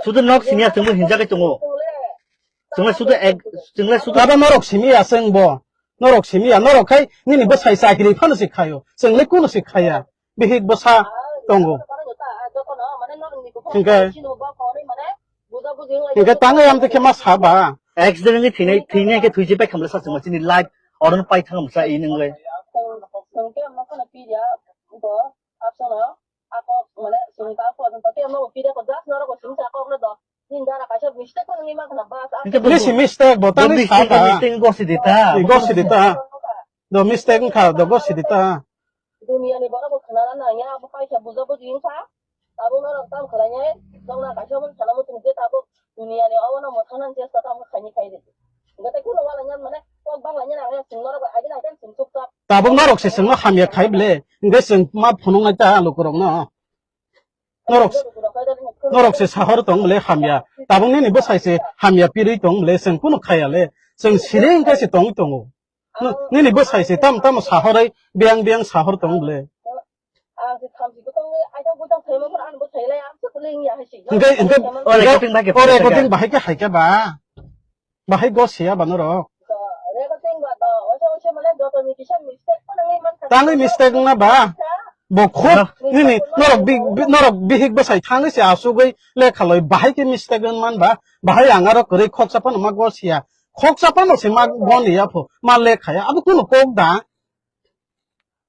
Sudu nok siniya chwngno hinjagwi tongo. Chwngle sudu ek, chwngle sudu. Abo norok simi ya chwng bo. Norok simi ya, norok khai nini bwsai chakri phano se khaio. Chwngle kuno se khaiya. Bihik bwsa tongo. Hingke, hingke tangwi amtwi khe ma saba. Accident ni thwinai, thwinai khe thwisi pai khamle sa chwngma chini life oron pai thang masa i nwngle. Ako, mane, chwng ta kok, ta tei mo pide ko just norok bo simi sa kok no do. Nin dara kaisa mistake ko ngi ma khna bas. Hingke bo Nisi mistake bo bo tangwi mistake, saka. Mistake gosi dita. Ni gosi dita. Do mistake wngkha, do gosi dita. Duniya ni borok bo khna na ya, bo kaisa buja buji wngkha. Abo norok tam khlai nai, nokna kaisa bo sana muchung je tabuk duniya ni obo no mwthang nang chesta tam khaini khai di. Hingke tei kuno wala nyan mane kok bang lai nyan ang chwng norok bai agini agini chwng chukchak. Tabuk norok se chwngno hamya khai ble, hingke chwng ma phunuk nai ta lukurok no. Norok, norok se sahor tong ble hamya. Tabuk nini bwsai se hamya pirwi tong ble, chwng kunu khaya le. Chwng siri hingke se tongwi tongo. N-, nini bwsai se tam tam sahorwi biyang biyang sahor tong ble. Ang se thamchi bwtang le, aida bwtang thaima phano ani bwsai lai, ang se ling ya hai si. Hingke, hingke, O, hingke, recording bahai khe o, phai recording khe. Bahai khe hai khe ba. Bahai go siya ba norok. Recording ba, ba, oisa, oisa, mane, joto ni kisa mistake phano ngi man kha. Tangwi mistake wngna ba? Bo khub Ano? Nini, norok bi-, bi-, norok bihik bwsai thangwi se asugwi lekha loi bahai khe mistake wng man ba? Bahai ang aro kwrwi khoksa phano ma go siya. Khoksa phano se ma go liya pho, ma lekha ya. Abo kunu kok da?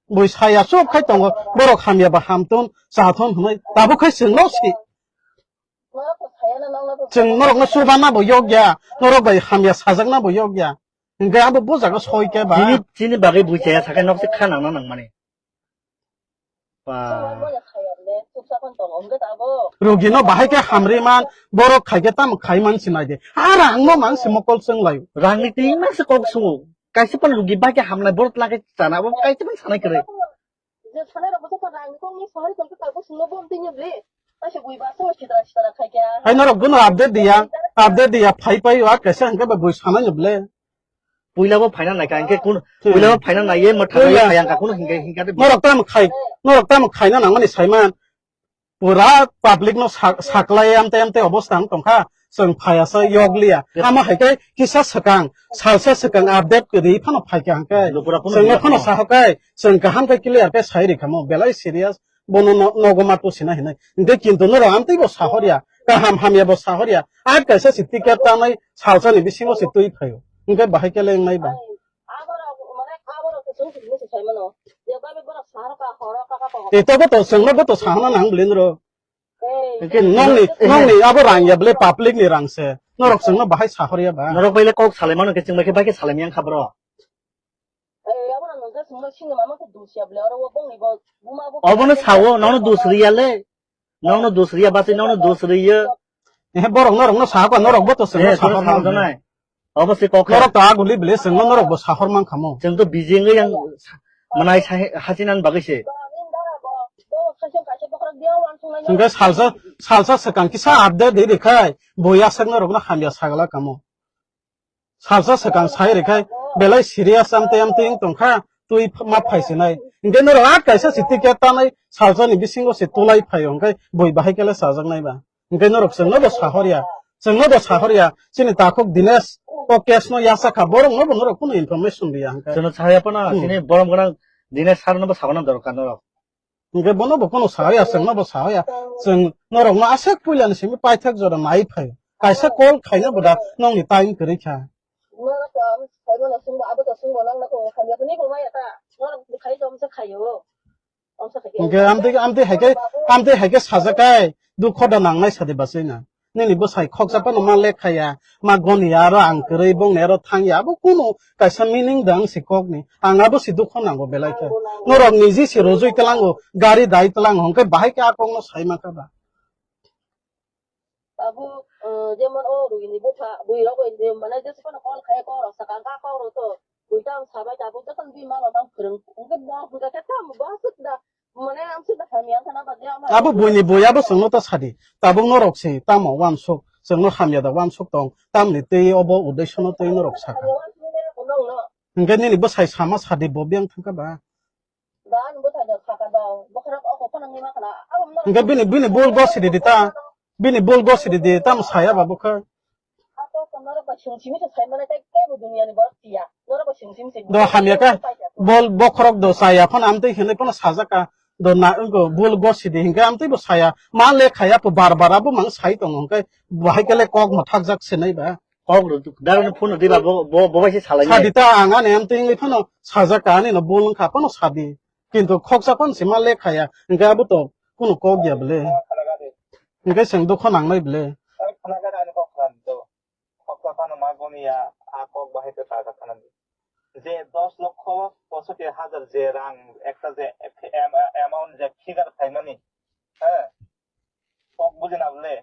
Bui saya chop khai tongo, borok hamya ba hamthun, chathun hwnwi tabuk khai chwngno si. Chwng norokno chubana bo yokya, norok bai hamya sajakna bo yokya. Hingke abo bujago soi khe ba. Chini, chini bagwi bui chaya sakai nok se kha nangna nangmani. Ba. Rugino bahai khe hamri man, borok khai khe tamo khai man sinai de. Ar ang no mang si mokol chwng lai. Rangni twi mang se kok sungo. Kaisa pan rugi bai khe hamnai borok lage chana bo kaisa pan sanai kwrwi. Je sanai rok bwswk rang ni kok ni sanai tong kha bo sungno bom twi ni ble. Kaisa bui ba so sidra sidra khai kha. Hai norok bono update diya, update diya phai pai wa kaisa hingke ba bui sanai ni ble. Puila bo phaina nai kha hingke kun, Hmm. Puila bo phaina nai ye mwthang ye Puila. Phai ang kha kun hingke hingke de. Norok tamo khai, norok tamo khaina nangmani saiman. Pura public no sa-, saklai amte amte obostha wng tongkha, chwng phaiya sa yokliya. Yep. Amo hai khe kisa swkang, salsa swkang update kwrwi phano phaikha hwnkhe. Lupura phano chwngno phano sahokai, chwng kaham khe clear khe sai rikha mo, belai serious, bono no-, nogo ma tusina hinwi. Hwnkhe kintu norok amtwi bo sahorya, kaham hamya bo sahorya. A kaisa se ticket tanwi salsa ni bisingo se twi phaio. Hwnkhe bahai khe le wngnai ba. Aborok, mane, aborok kusung kusung se sai mano. Je babe borok sahar ka horo ka ka ko. Ito bo to chwngno bo to sahana nang bwlwi noro. Ei. Hwnkhe nongni, nongni abo rang ya bwlwi public ni rang se. Norok chwngno bahai sahor ya ba. Norok bai le kok salai mano khe chwng bai khe bai khe salai yang kha bro. Ei, abo no nungkha chwngno sini mama khe dusia bwlwi oro bo bongni bo buma bo. Obono sawo, nono dus riya le. Nono dus riya basi nono dus riya. Eh, borok norok no sahaka, norok bo to chwngno Eh, sahor chwngno man. Sahor nai. Obo se kok. Norok to aguli bile chwngno norok bo sahor man khamo. Chwng to bijing yang manai sai hachinan bagwi se. Hingke salsa, salsa swkang kisa update di rikhai, bo yasak norok no hamya sagala kamo. Salsa swkang sai rikhai, belai serious amtwi amtwi wng tongkha, twi ma phaisinai. Hingke norok a kaisa se ticket tanai, salsa ni bisingo se tulai phaio, hingke bui bahai kele chajaknai ba. Hingke norok chwngno bo sahorya, chwngno bo sahorya, chini takhuk Dinesh o case no yachakha, borok no bo norok kunu information riya hingke. Chwngno sahorya phano, Hmm. Chini borom gwnang Dinesh sir no bo sakna dorkar norok. Hingke bono bo kunu sahorya, chwngno bo sahorya, chwng norok no aswk puila ni simi paithak jora nai phai, kaisa call khaina bo da nongni time kwrwi kha. Norok to ang sai mano chwngbo abo to chwngbo nang nako khamya hwnwi bo maya ta, norok khai jom se khaio. Hingke amtwi, amtwi hai khe, amtwi hai khe sajakai, Dukho da nangnai sadi bachai na. Nini bwsai khoksa phano ma lekha ya, ma goni ya, aro ang kwrwi bongni aro thang ya. Abo kunu kaisa meaning da wng si kokni. Ang abo si dukho nango belai khe. Norok niji si rojoi tlango, gari dai tlango, hwnkhe bahai khe a kokno sai mankha ba. Tabuk, eh, jemon o rwgini bupha, bwrwi rok bai je, mane, jesa phano call khai, kok rok sakha, kok rok to, bui tam sabai tabuk, jotono bini mama tang phwrwng, hwnkhe bo, hwnkhe khe tamo bo aswk da, mane, amswk da hamya wngkha na ba, je ama Abo buini bui abo chwngno ta sadi, tabuk norok se tamo uansuk, chwngno hamya da uansuk tong, tamni twi obo uddeshono twi norok sakha. Hwnkhe nini bwsai sama sadi bo biyang thangkha ba. Hwnkhe bini, bini bul gosi di di ta. Bini bul gosi di di, tamo saya ba bwkha. Do hamya kha. Bol bokhorok do saya phano amtwi hinwi phano sajak kha. Do na wngkho bul gosi di hinkhe amtwi bo saya. Ma le khaya pho bar bar abo mang sai tongo hinkhe bahai khe le kok mwthakjak se nai ba. Kok rw, direct phone rw diba, bo, bo, bo bai se salai nai. Sadi ta ang ani amtwi wngwi phano sajak ka ani no bul wngkha phano sadi. Kintu khoksa phano se ma le khaya. Hinkhe abo to kunu kok ya bwle. Hinkhe chwng dukho nangnai bwle. Khoksa phano ma goni ya, a kok bahai khe ta kha thanani. Je dos lokho posotti hajar je rang ekta je am-, amount je figure khaimani, ha? Kok bujina bwle.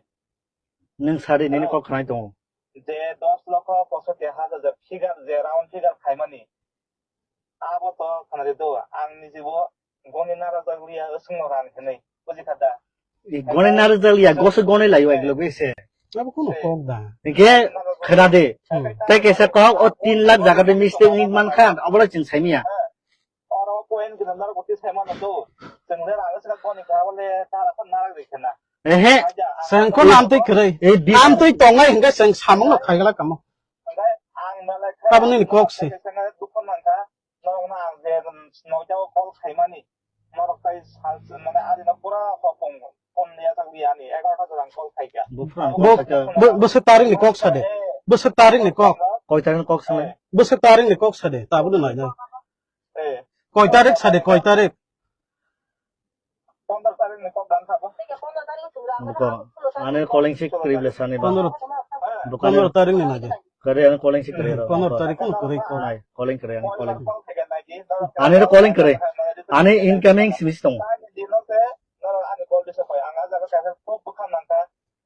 Nwng sadi nini kok khnai tongo. Je dos lokho posotti hajar je figure, je round figure khaimani. Abo to khnari do, ang nijibo goni narajak liya, wswngno rang hinwi, bujikha da? I goni narajak liya, goso goni laio ek loge se. Abo kuno kok da. Hinkhe khna de. Hmm. Tei kaisa kok o tin lakh jaga de mistake wngwi mankha, obo le chwng saimanya. Oro point gwnang narwk bwtwi sai mano do. Chwng le rang se goni kha bole ta rang narwk rikhe na. Ehe. Chwng kono amtwi kwrwi. Ei bi- Amtwi tongnai hinkhe chwng samung no khaigala kamo. Hinkhe ang malai kha. Tabuk nini kok se. Chwng dukho mankha. Norok no ang je noita o call khaimani. Norok tai sal mane ani no pura hopong phone ya thang di ani egarota jora ang call khaikha. Bo phone Bo, call khaikha. Bo, bo se tarik ni kok sade. Bo se tarik ni kok. Koi tarik ni kok sale? Bo se tarik ni kok sade. Tabuk no nai nai. Eh. Koi tarik sade, koi tarik? Pondro tarik ni kok dan sabo. Buko, ane calling si kwrwi bwle sani ba. Pondro, Buko ane pondro tarik ni nai de. Kwrwi, ane calling si kwrwi ro. Pondro tarik ni kwrwi ko. Nai, calling kwrwi, ane calling. Ane ro calling kwrwi. Ane incoming simi si tongo.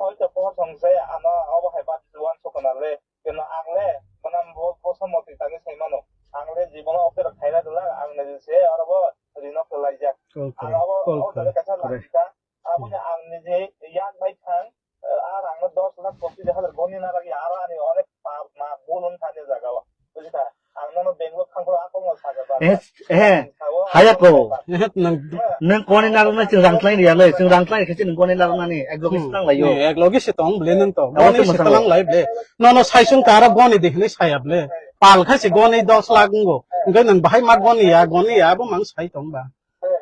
Hoito pohor song se ano obo hai bati uansukna le, keno ang le, mane bo, bo somoti tangwi sai mano. Ang le jibono offer khaina dwla, ang niji se oro bo rino kwlaijak. Call kwrwi, call kwrwi. Ang abo, o jaga kaisa lachika, aboni ang niji yak bai thang, eh, a rang no dos lakh pochis hajar goni na lagi, aro ani onek pap ma bulun thani jaga o. Bujikha? Ang nono Bangalore thangphuru a kokno sakha ba. Eh, eh, haya ko. Eh, nang Nang koni narwknai chwng rang tlaini ya le, chwng rang tlaini khe chwng koni narwknani, ek logi Hmm. se tang lai yo. Eh, ek logi se tong bwle nang to. Abo Goni to se mwsang tang lai bwle. Nono saisung ta aro goni de hinwi saya bwle. Pal khai se goni dos lakh wngo. Hwnkhe nwng bahai ma goni ya, goni ya, abo mang sai tong ba.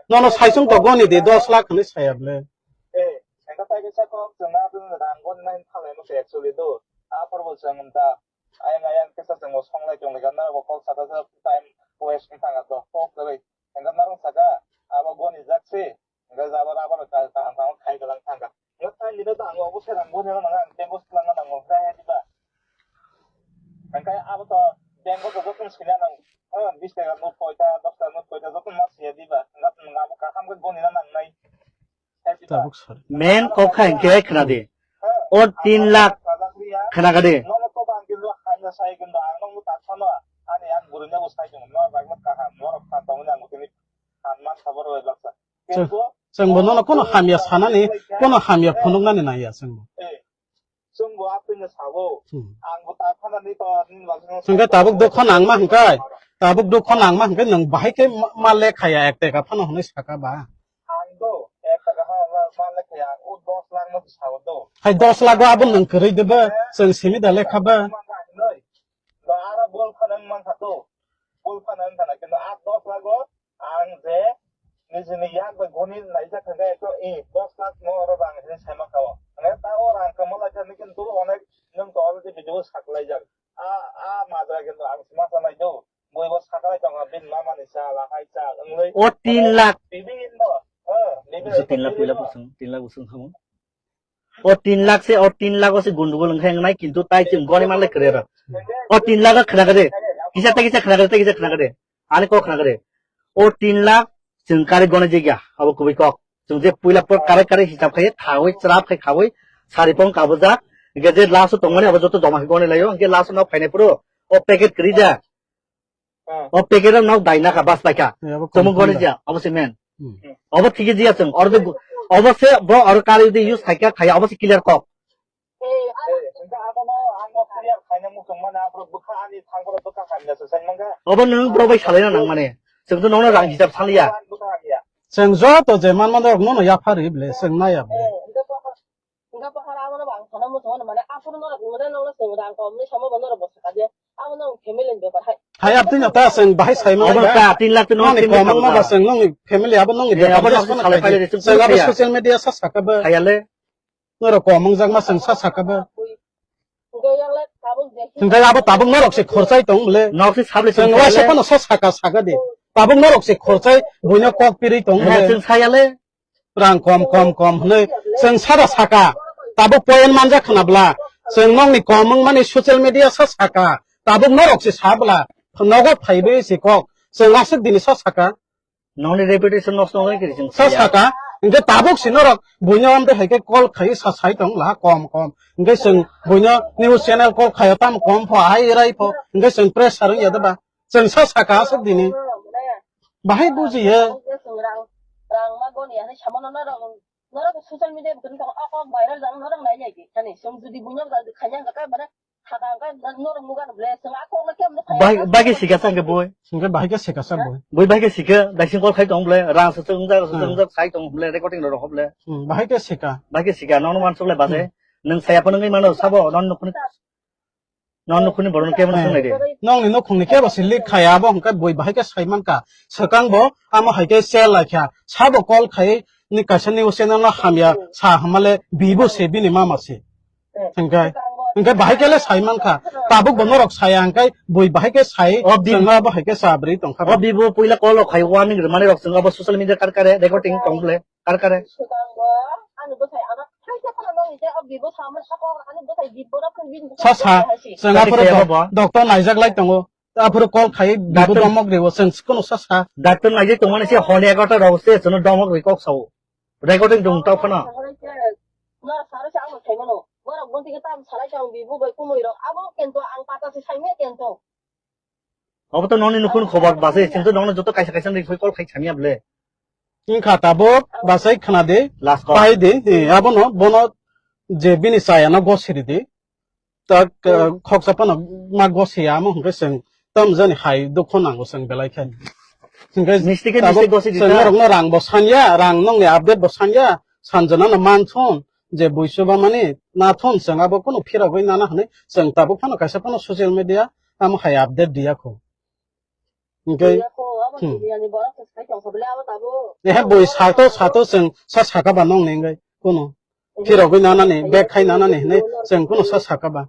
Nono saisung to goni de dos lakh hinwi saya bwle. Eh, sengkha tai kisa kok chwng na bwlwng rang goni nai thalai mo se actually do. A porbo chwng ta. Ayang ayang kisa chwng bo songlai tong lai gana bo kok saka sa time waste wng thang to kok kwrwi. Hwnkhe narwng saka abo goni jak se. Hwnkhe jabo rubber kaham kaham khai kwlang thang kha. Hwnkhe tai nini to ang obo serang goni rw nang ang tengo swlangna nango hwnkhe hai diba. Hwnkhe abo to tengo to joto swina nang. Bis taka note koita, dos taka note koita joto ma siya diba. Hwnkhe nwng abo kaham khe goni na nangnai. Tabuk sar. Men kok kha hinkhe khna di. O tin lakh khna kha di. Chwng, chwng bo nono kono hamya sanani, kono hamya phunuknani naiya chwng bo. Hmm. Hwnkhe tabuk dukho nangma hwnkhe, tabuk dukho nangma hwnkhe nwng bahai khe ma, ma lekhaya ek teka phano hwnwi saka ba. Ang do, ek taka ha, ma, ma le kaya, o dos lakh no sa o do. Hai dos lakh o abo nwng kwrwi de ba, chwng simi da lekha ba. Ma ka hinoi. Do ara bol phana wng man kha do. Bol phana wng khana, kintu a dos lakh o ang je nijini yak bai goni naijak kha, ekto, eh, dos lakh no oro rang hinwi sai ma kha o. Mane ta o rang kamo lai kha, kintu onek nwng to already video saklaijak. A, a majra kintu ang sima sanai do. Bui bo sakalai tongo, bini mama ni cha, lahai cha, wngwi. O tin lakh. Bibinno, eh, bibinno. Tin lakh, tin lakh bosong, tin lakh bosong kamo. O tin lakh se, o tin lakh o se gundugul wngkha wngnai, kintu tai chwng goni manlai kwrwi rw. O tin lakh o khna kwrwi. Kisa tai kisa khna kwrwi, tai kisa khna kwrwi. Ani kok khna kwrwi. O tin lakh chwng kari goni jigya, abo kubui kok. Chwng je puila por kare kare hisab khai, thawi, chwrap khai khawi, sari pong kabujak. Hingke je last o tongmani abo joto joma khai goni laio, hingke last o nok phainai phuru o packet kwrwi ja. O packet o nok dai nakha, bas paikha. Eh, abo chwng company goni ba. Ja, abo se men. Hmm. Obo thik jiya chwng, oro de, obo se bo oro kari de use khaikha khaya, obo se clear kok. Obo nwng bro bai salaina nang mane. Chwng to nono rang hisab saliya. Chwng joto je manma norok nono yaphari ble, chwng naya ble. Hai, abtwi no ta chwng bahai sai manai. Obo ta tin lakh to nono nongni family komang ma ba. Ba chwng nongni family abo nongni. Eh, abo no salai phaile chwng. Chwng abo social media sa saka ba. Hayale. Norok kom wngjakma chwng sa saka ba. Hingke abo tabuk norok se khorchai tong le. Nok se sable chwng waisa phano sa saka saka di. Tabuk norok se khorchai buino kok pirwi tong le. Chwng saya le. Rang kom, kom, kom hwnwi chwng sada saka. Tabuk point manjak khna bla. Chwng nokni kom wngmani social media sa saka. Tabuk norok se sa bla. Nogo phaiwi se kok. Chwng aswk dini sa saka. Nokni reputation nosto wngwi kiri chwng sa saya. Saka, hingke tabuk si norok buino amtwi hai khe call khai sa sai tong la kom kom. Hingke chwng buino news channel call khaio tamo kom pho, hai rai pho. Hingke chwng pressure wngya de ba. Chwng sa saka aswk dini. Bahai bujiya. Norok social media bwtwini tong o kok viral jang norok nai nai di. Hani chwng jodi buino khaina hwnkhe mane Bai-, bai khe sika sa hwnkhe boi. Hwnkhe bai khe sika sa boi. Boi bai khe sika, daising call khai tong bole, rang sa chwng jak, sa chwng jak sai tong bole, recording rok bole. Hmm, bai khe sika. Bai khe sika, nono wansuk lai base. Hmm. Nwng saya phano wngwi mano, sabo, non nukhuni, non nukhuni borok kebo swng nai de. Nongni nukhungni kebo se leak khaya, abo hwnkhe boi bai khe sai mankha. Swkang bo, amo hai khe share lai kha. Sabo call khai, ni kaisa news channel no hamya, sa hamale, bibo se, bini mama se. Hingke, hingke bahai kele sai mankha. Tabuk bo norok saya hingke bui bahai ke sai, o bi- chwngno bahai ke sabri tongkha. O bibo puila call rok khai warning rwmani rok chwng abo social media kar kare recording tong bole, kar kare. Sa sa, chwng aphuru doc-, doctor naijak lai tongo. Aphuru call khai bibo domok riwo, chwng kono sa sa. Doctor naijak tongmani se hole egarota rok se chwngno domok ri kok sao. Recording tong tao phano. Nor saro se ang sai mano. Borok bonti ke tam salai tong bi bu bai kumui rok. Abo kento ang pata se sai me kento. Obo to noni nukhun khobor base, chwng to nono joto kaisa kaisa ni call khai samya ble. Wngkha tabuk basai khna de. Last call. Pai de, eh, abono, bono je bini chaya no gosiri de. Tak, eh, khoksa phano ma gosi ya, amo hwnkhe chwng tam jani hai dukho nango chwng belai khe. Hwnkhe misti khe tabuk misti gosi chwng dita. Norokno rang bo sanya, rang nongni update bo sanya, sanjana no manthon, je buisoba mani nathon chwng abo kunu phirogwi nana hwnwi chwng tabuk phano kaisa phano social media amo hai update diya kho. Hwnkhe, hmm. Ehe bui sato, sato chwng sa saka ba nongni wngwi kunu. Phirogwi nanani, bag khai nanani hinwi chwng kunu sa saka ba.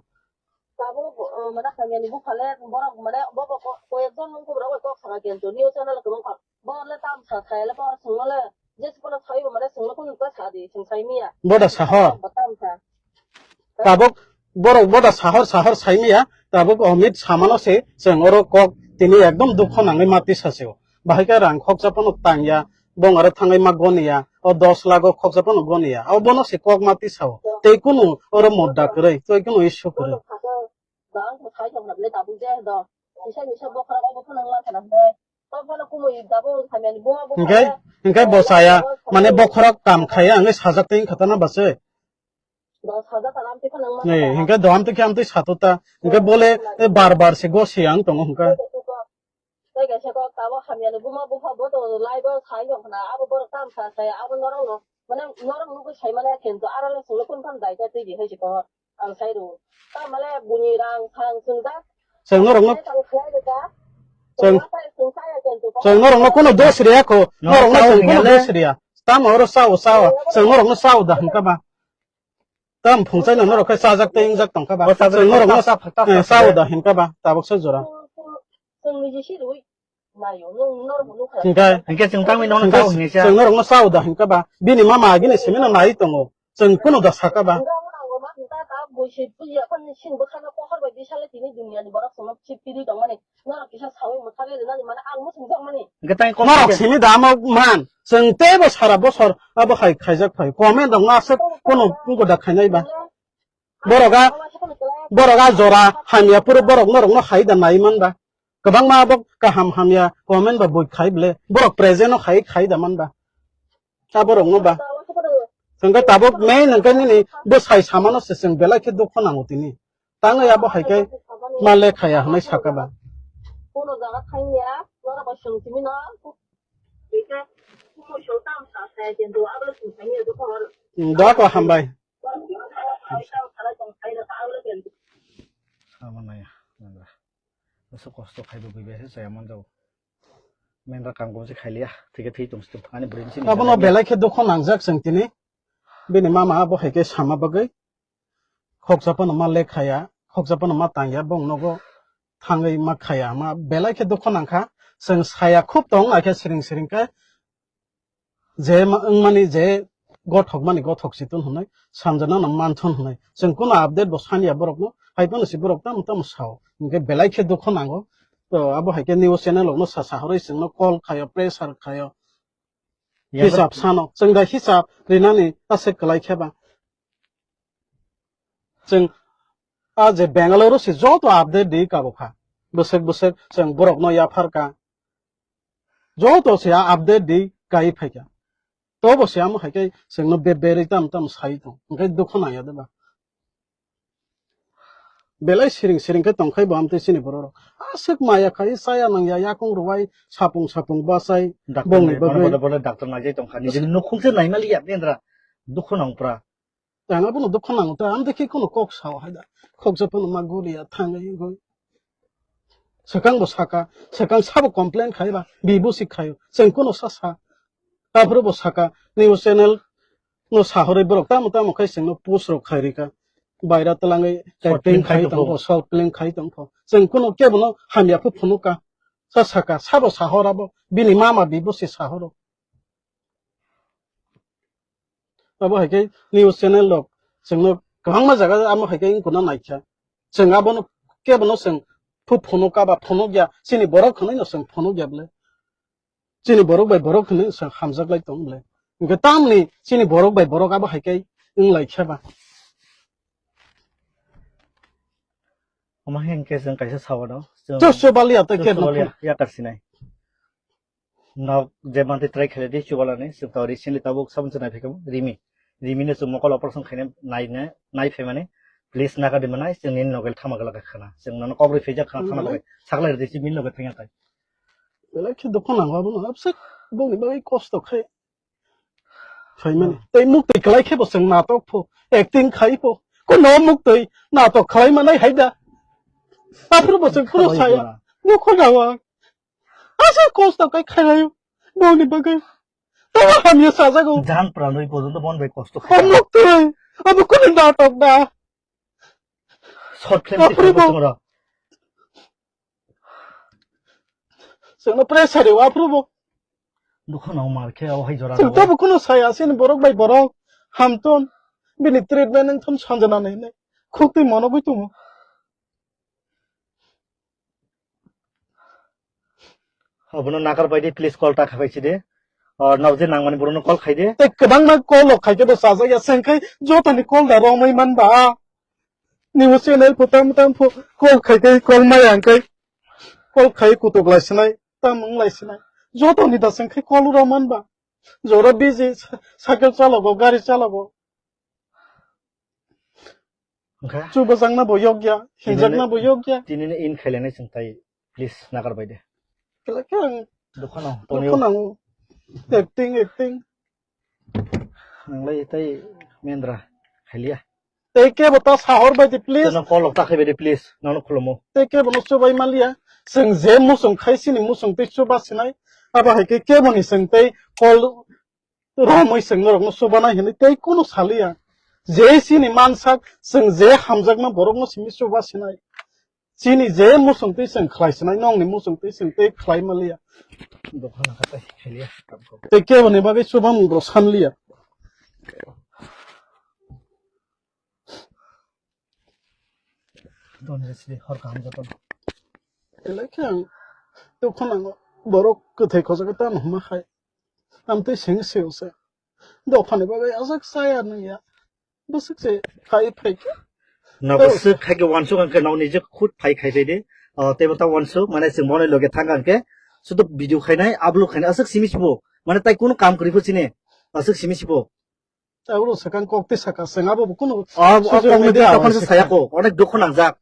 Tabuk, uh, mane hamyani buphale borok mane bo bo ko-, koyekjon mungkuk rok bai kok saka kento news channel kwbangkha. Bo le tam sa thai le bo songno le je sipolo saibo mane songno kunu ta sa di, song sai miya. Boda sahor. Bo tam sa. Tabuk borok boda sahor sahor sai miya. Tabuk Amit samano se chwng oro kok tini ekdom dukho nangwi mati sa se o. Bahai khe rang khoksa phano tangya, bong aro thangwi ma goniya, o dos lakh o khoksa phano goniya, o bono se kok ma tisao. Tei kunu oro modda kwrwi, tei kunu issue kwrwi. Hingke, hingke bo saya, mane bokhorok kam khaiya, hingke sajak tei wngkha ta na bwsai. Ni, hingke do amtwi khe amtwi sato ta, hingke bole, e, bar bar se gosi ang tongo hingke. Tei kaisa kok tabuk hamyani buma bupha bo tongo, live o sai tong khna, abo borok tam sa sai, abo norok no, mane norok nugwi sai manya khe to, aro le chwngno kun phan dai ta twi di hai se ko, ang sai rw. Ta male buni rang sang chwng da. Chwng norok no, chwng, chwng norok no kuno dos riya kho, norok no chwng kuno dos riya. Tamo oro sao, sao, chwng norok no sao da hingka ba. Tam phungchai no norok khe chajak tei wngjak tongkha ba. Chwng norok no sao da hingka ba, tabuk se jora. Hingke, hingke chwng tangwi nono chwng, tao hini sa. Chwng norokno chao da hingke ba. Bini mama agini simi no nai tongo. Chwng kunu da saka ba. Nang nang ma nta ta boi se puji ya kan sin bo khana pohor bai bisale tini dunia ni borok songno chip piri tong mani. Norok kisa sawi mo thare na ni mana ang mo sung tong mani. Hwnkhe tang kok Norok khe. Simi da amo man. Chwng teibo sara bosor abo hai khaijak phai. Comment rok no aswk kunu kunu da khainai ba. Borok a, borok a jora hamya phuru borok norok no hai da nai man ba. Kwbangma abo kaham hamya comment ba bui khai ble. Borok present no hai khai da man ba. Ta borok no ba. Chwngkhe tabuk main hwnkhe nini bwsai samano se chwng belai khe dukho nango tini. Tangwi abo hai khe ma lekhaya hwnwi saka ba. Kono jaga thangya, norok bai swng simi no. Bika, kumo song tam sa sa ya, kintu abo swng simi ya dukho. Hmm, doa ko hambai. Abo naya, nandra. Bwswk kosto khaibo buibai se chaya manjago. Mendra kam kobose khailiya, thike thwi tong sito. Ani bwrwi bisi ni Abono belai khe dukho nangjak chwng tini. Bini mama abo hai khe sama bagwi. Khoksa phano ma lekhaya, khoksa phano ma tangya, bong nogo thangwi ma khaya. Ma belai khe dukho nangkha. Chwng saya khub tong, ai khe siring siring khe. Je ma-, wngmani je gothok mani gothok si tun hwnwi, sanjana no manthon hwnwi. Chwng kuno update bo saniya borok no, hai phano si borok tamo tamo sao. Hwnkhe belai khe dukho nango. To abo hai khe news channel rok no sa sa horwi chwng no call khayo, pressure khayo. Hisab sano, chwng da hisab rinani aswk kwlai khe ba. Chwng a je Bangalore se joto update di kabo kha. Bwswk bwswk chwng borok no yaphar ka. Joto se a update di kai phai kha. Tobo se amo hai khe chwng no be berwi tam tam sai tong. Hwnkhe dukho nangya de ba. Belai siring siring khe tongkhai bo amtwi chini borok rok. Aswk maya khai chaya nangya yakung rwai sapung sapung bachai Doctor bongni nai-, bono bagwi. Bono, bono doctor naijai tongkha. Nijini nukhung se naimaliya bendra. Dukhu nang pura. Tang abono dukhu nango ta. Amtwi khe kono kok sao hai da. Khoksa phano ma guriya thangwi wngwi. Swkang bo saka, swkang sabo complain khai ba, bibo si khayo. Chwng kono sa sa. Aphuru bo saka, news channel no sahorwi borok tamo tamo khai chwngno post rok khai rika. Baira twlangwi short film acting khai khai tongkho. Tongkho, short film khai tongkho. Chwng kono kebono hamya phu phunuka. Sa saka, sabo sahor abo, bini mama bibo se sahoro. Abo hai khe news channel rok chwngno kwbangma jaga amo hai khe wngkuna naikha. Chwng abono kebono chwng phu phunuka ba phunukya, chini borok hwnwi no chwng phunukya bwle. Chini borok bai borok hwnwi chwng hamjak lai tong bwle. Hwnkhe tamni chini borok bai borok abo hai khe wng lai khe ba. Omo hai hwnkhe chwng kaisa sawano. Chwng Chwng chwng baliya tei chwng khe chwng baliya nokho. Yakar sinai. Nok je mantwi try khaile di chubalani, chwng to recently tabuk sabun se nai phaikha Rimi. Rimi no chwng mokol operation khaina nai ne, nai phaimani. Please naga di manai, chwng nini nogo thama gala khana. Chwng nono kok rwi phaijak khana thana Hmm. Bagwi. Sakla rwdi si min nogo thangya tai. Belai khe dukhu nango abono, absek bongni bagwi kosto khai. Phaimani. Hmm. Tei muktwi kwlai khe bo chwng natok pho, acting khai pho. Kono muktwi natok khlai manai hai da. Aphuru bo chwng phuru Khlai saya. Pura. Dukhu nango. Asa kosto kai khainayo. Bongni bagwi. Tamo hamya sajago. Jan pranwi porjonto bon bai kosto O khai. Muktwi. Abo kono natok da. Short film Aphuru bo. Chwngno pressure rw aphuru bo. Dukhu no mar khe o hai jora Chwng no. Tabo kono saya sini borok bai borok. Hamton. Bini treatment wngthon sanjana nai nai. Khuk twi mono gwi tongo. Obono nakar bai di, please call ta khabai si de. Or nao je nangmani borokno call khai de. Tei kwbangma call rok khai khe bo chajak ya, chwng khai jotoni call da romwi man ba. Nini channel pho tam tam pho call khai khe call maya hwn khe call khai kutuk lai sinai, tam wng lai sinai. Jotoni da chwng khai call ro man ba. Jora busy, cycle chalogo, gari chalogo. Wngkha? Chubajakna bo yokya, hinjakna bo yokya. Tinini in khailani chwng tai, please, nagar bai de. Kela khe ang Dukha no, Tonio. Dukha nango. Acting, acting. Nanglai tai Mendra, khailia. Tei kebo ta sahor bai di, please. Teno call ta khai bai di, please. Nono khulumo. Tei kebo no chubai manliya. Chwng je muchung khai sini muchung tei chuba sinai. Abo hai khe kebo ni chwng tei call romwi chwng norokno chubanai hwnwi tei kunu saliya. Je chini mansak, chwng je hamjakma borokno simi chuba sinai. Chini je muchung twi chwng khlai sinai, nokni muchung twi chwng tei khlai manliya. Dukha nangkha tei khailiya. Tei keboni bagwi chubamung rw sanliya. Doni sidi hor kaham joto. Belai khe ang dukhu nango. Borok kwthai khojagwi tamo hwnma khai. Amtwi seng seo se. Dophani bagwi aswk chaya nungya. Bwswk se khai phai khe. No, bwswk khai khe wansuk ang khe no nijak khud phai khai phai de. O, teibo ta wansuk, mane chwng bono loge thang ang khe. Sudu video khainai, upload khainai, aswk simi sibo. Mane tai kunu kam kwrwi pho chini. Aswk simi sibo. Tabuk swkang kok tei saka, chwng abo bo kunu O, o, sujuk kok ni media tei tokon se abo saya ko, onek dukhu nangjak.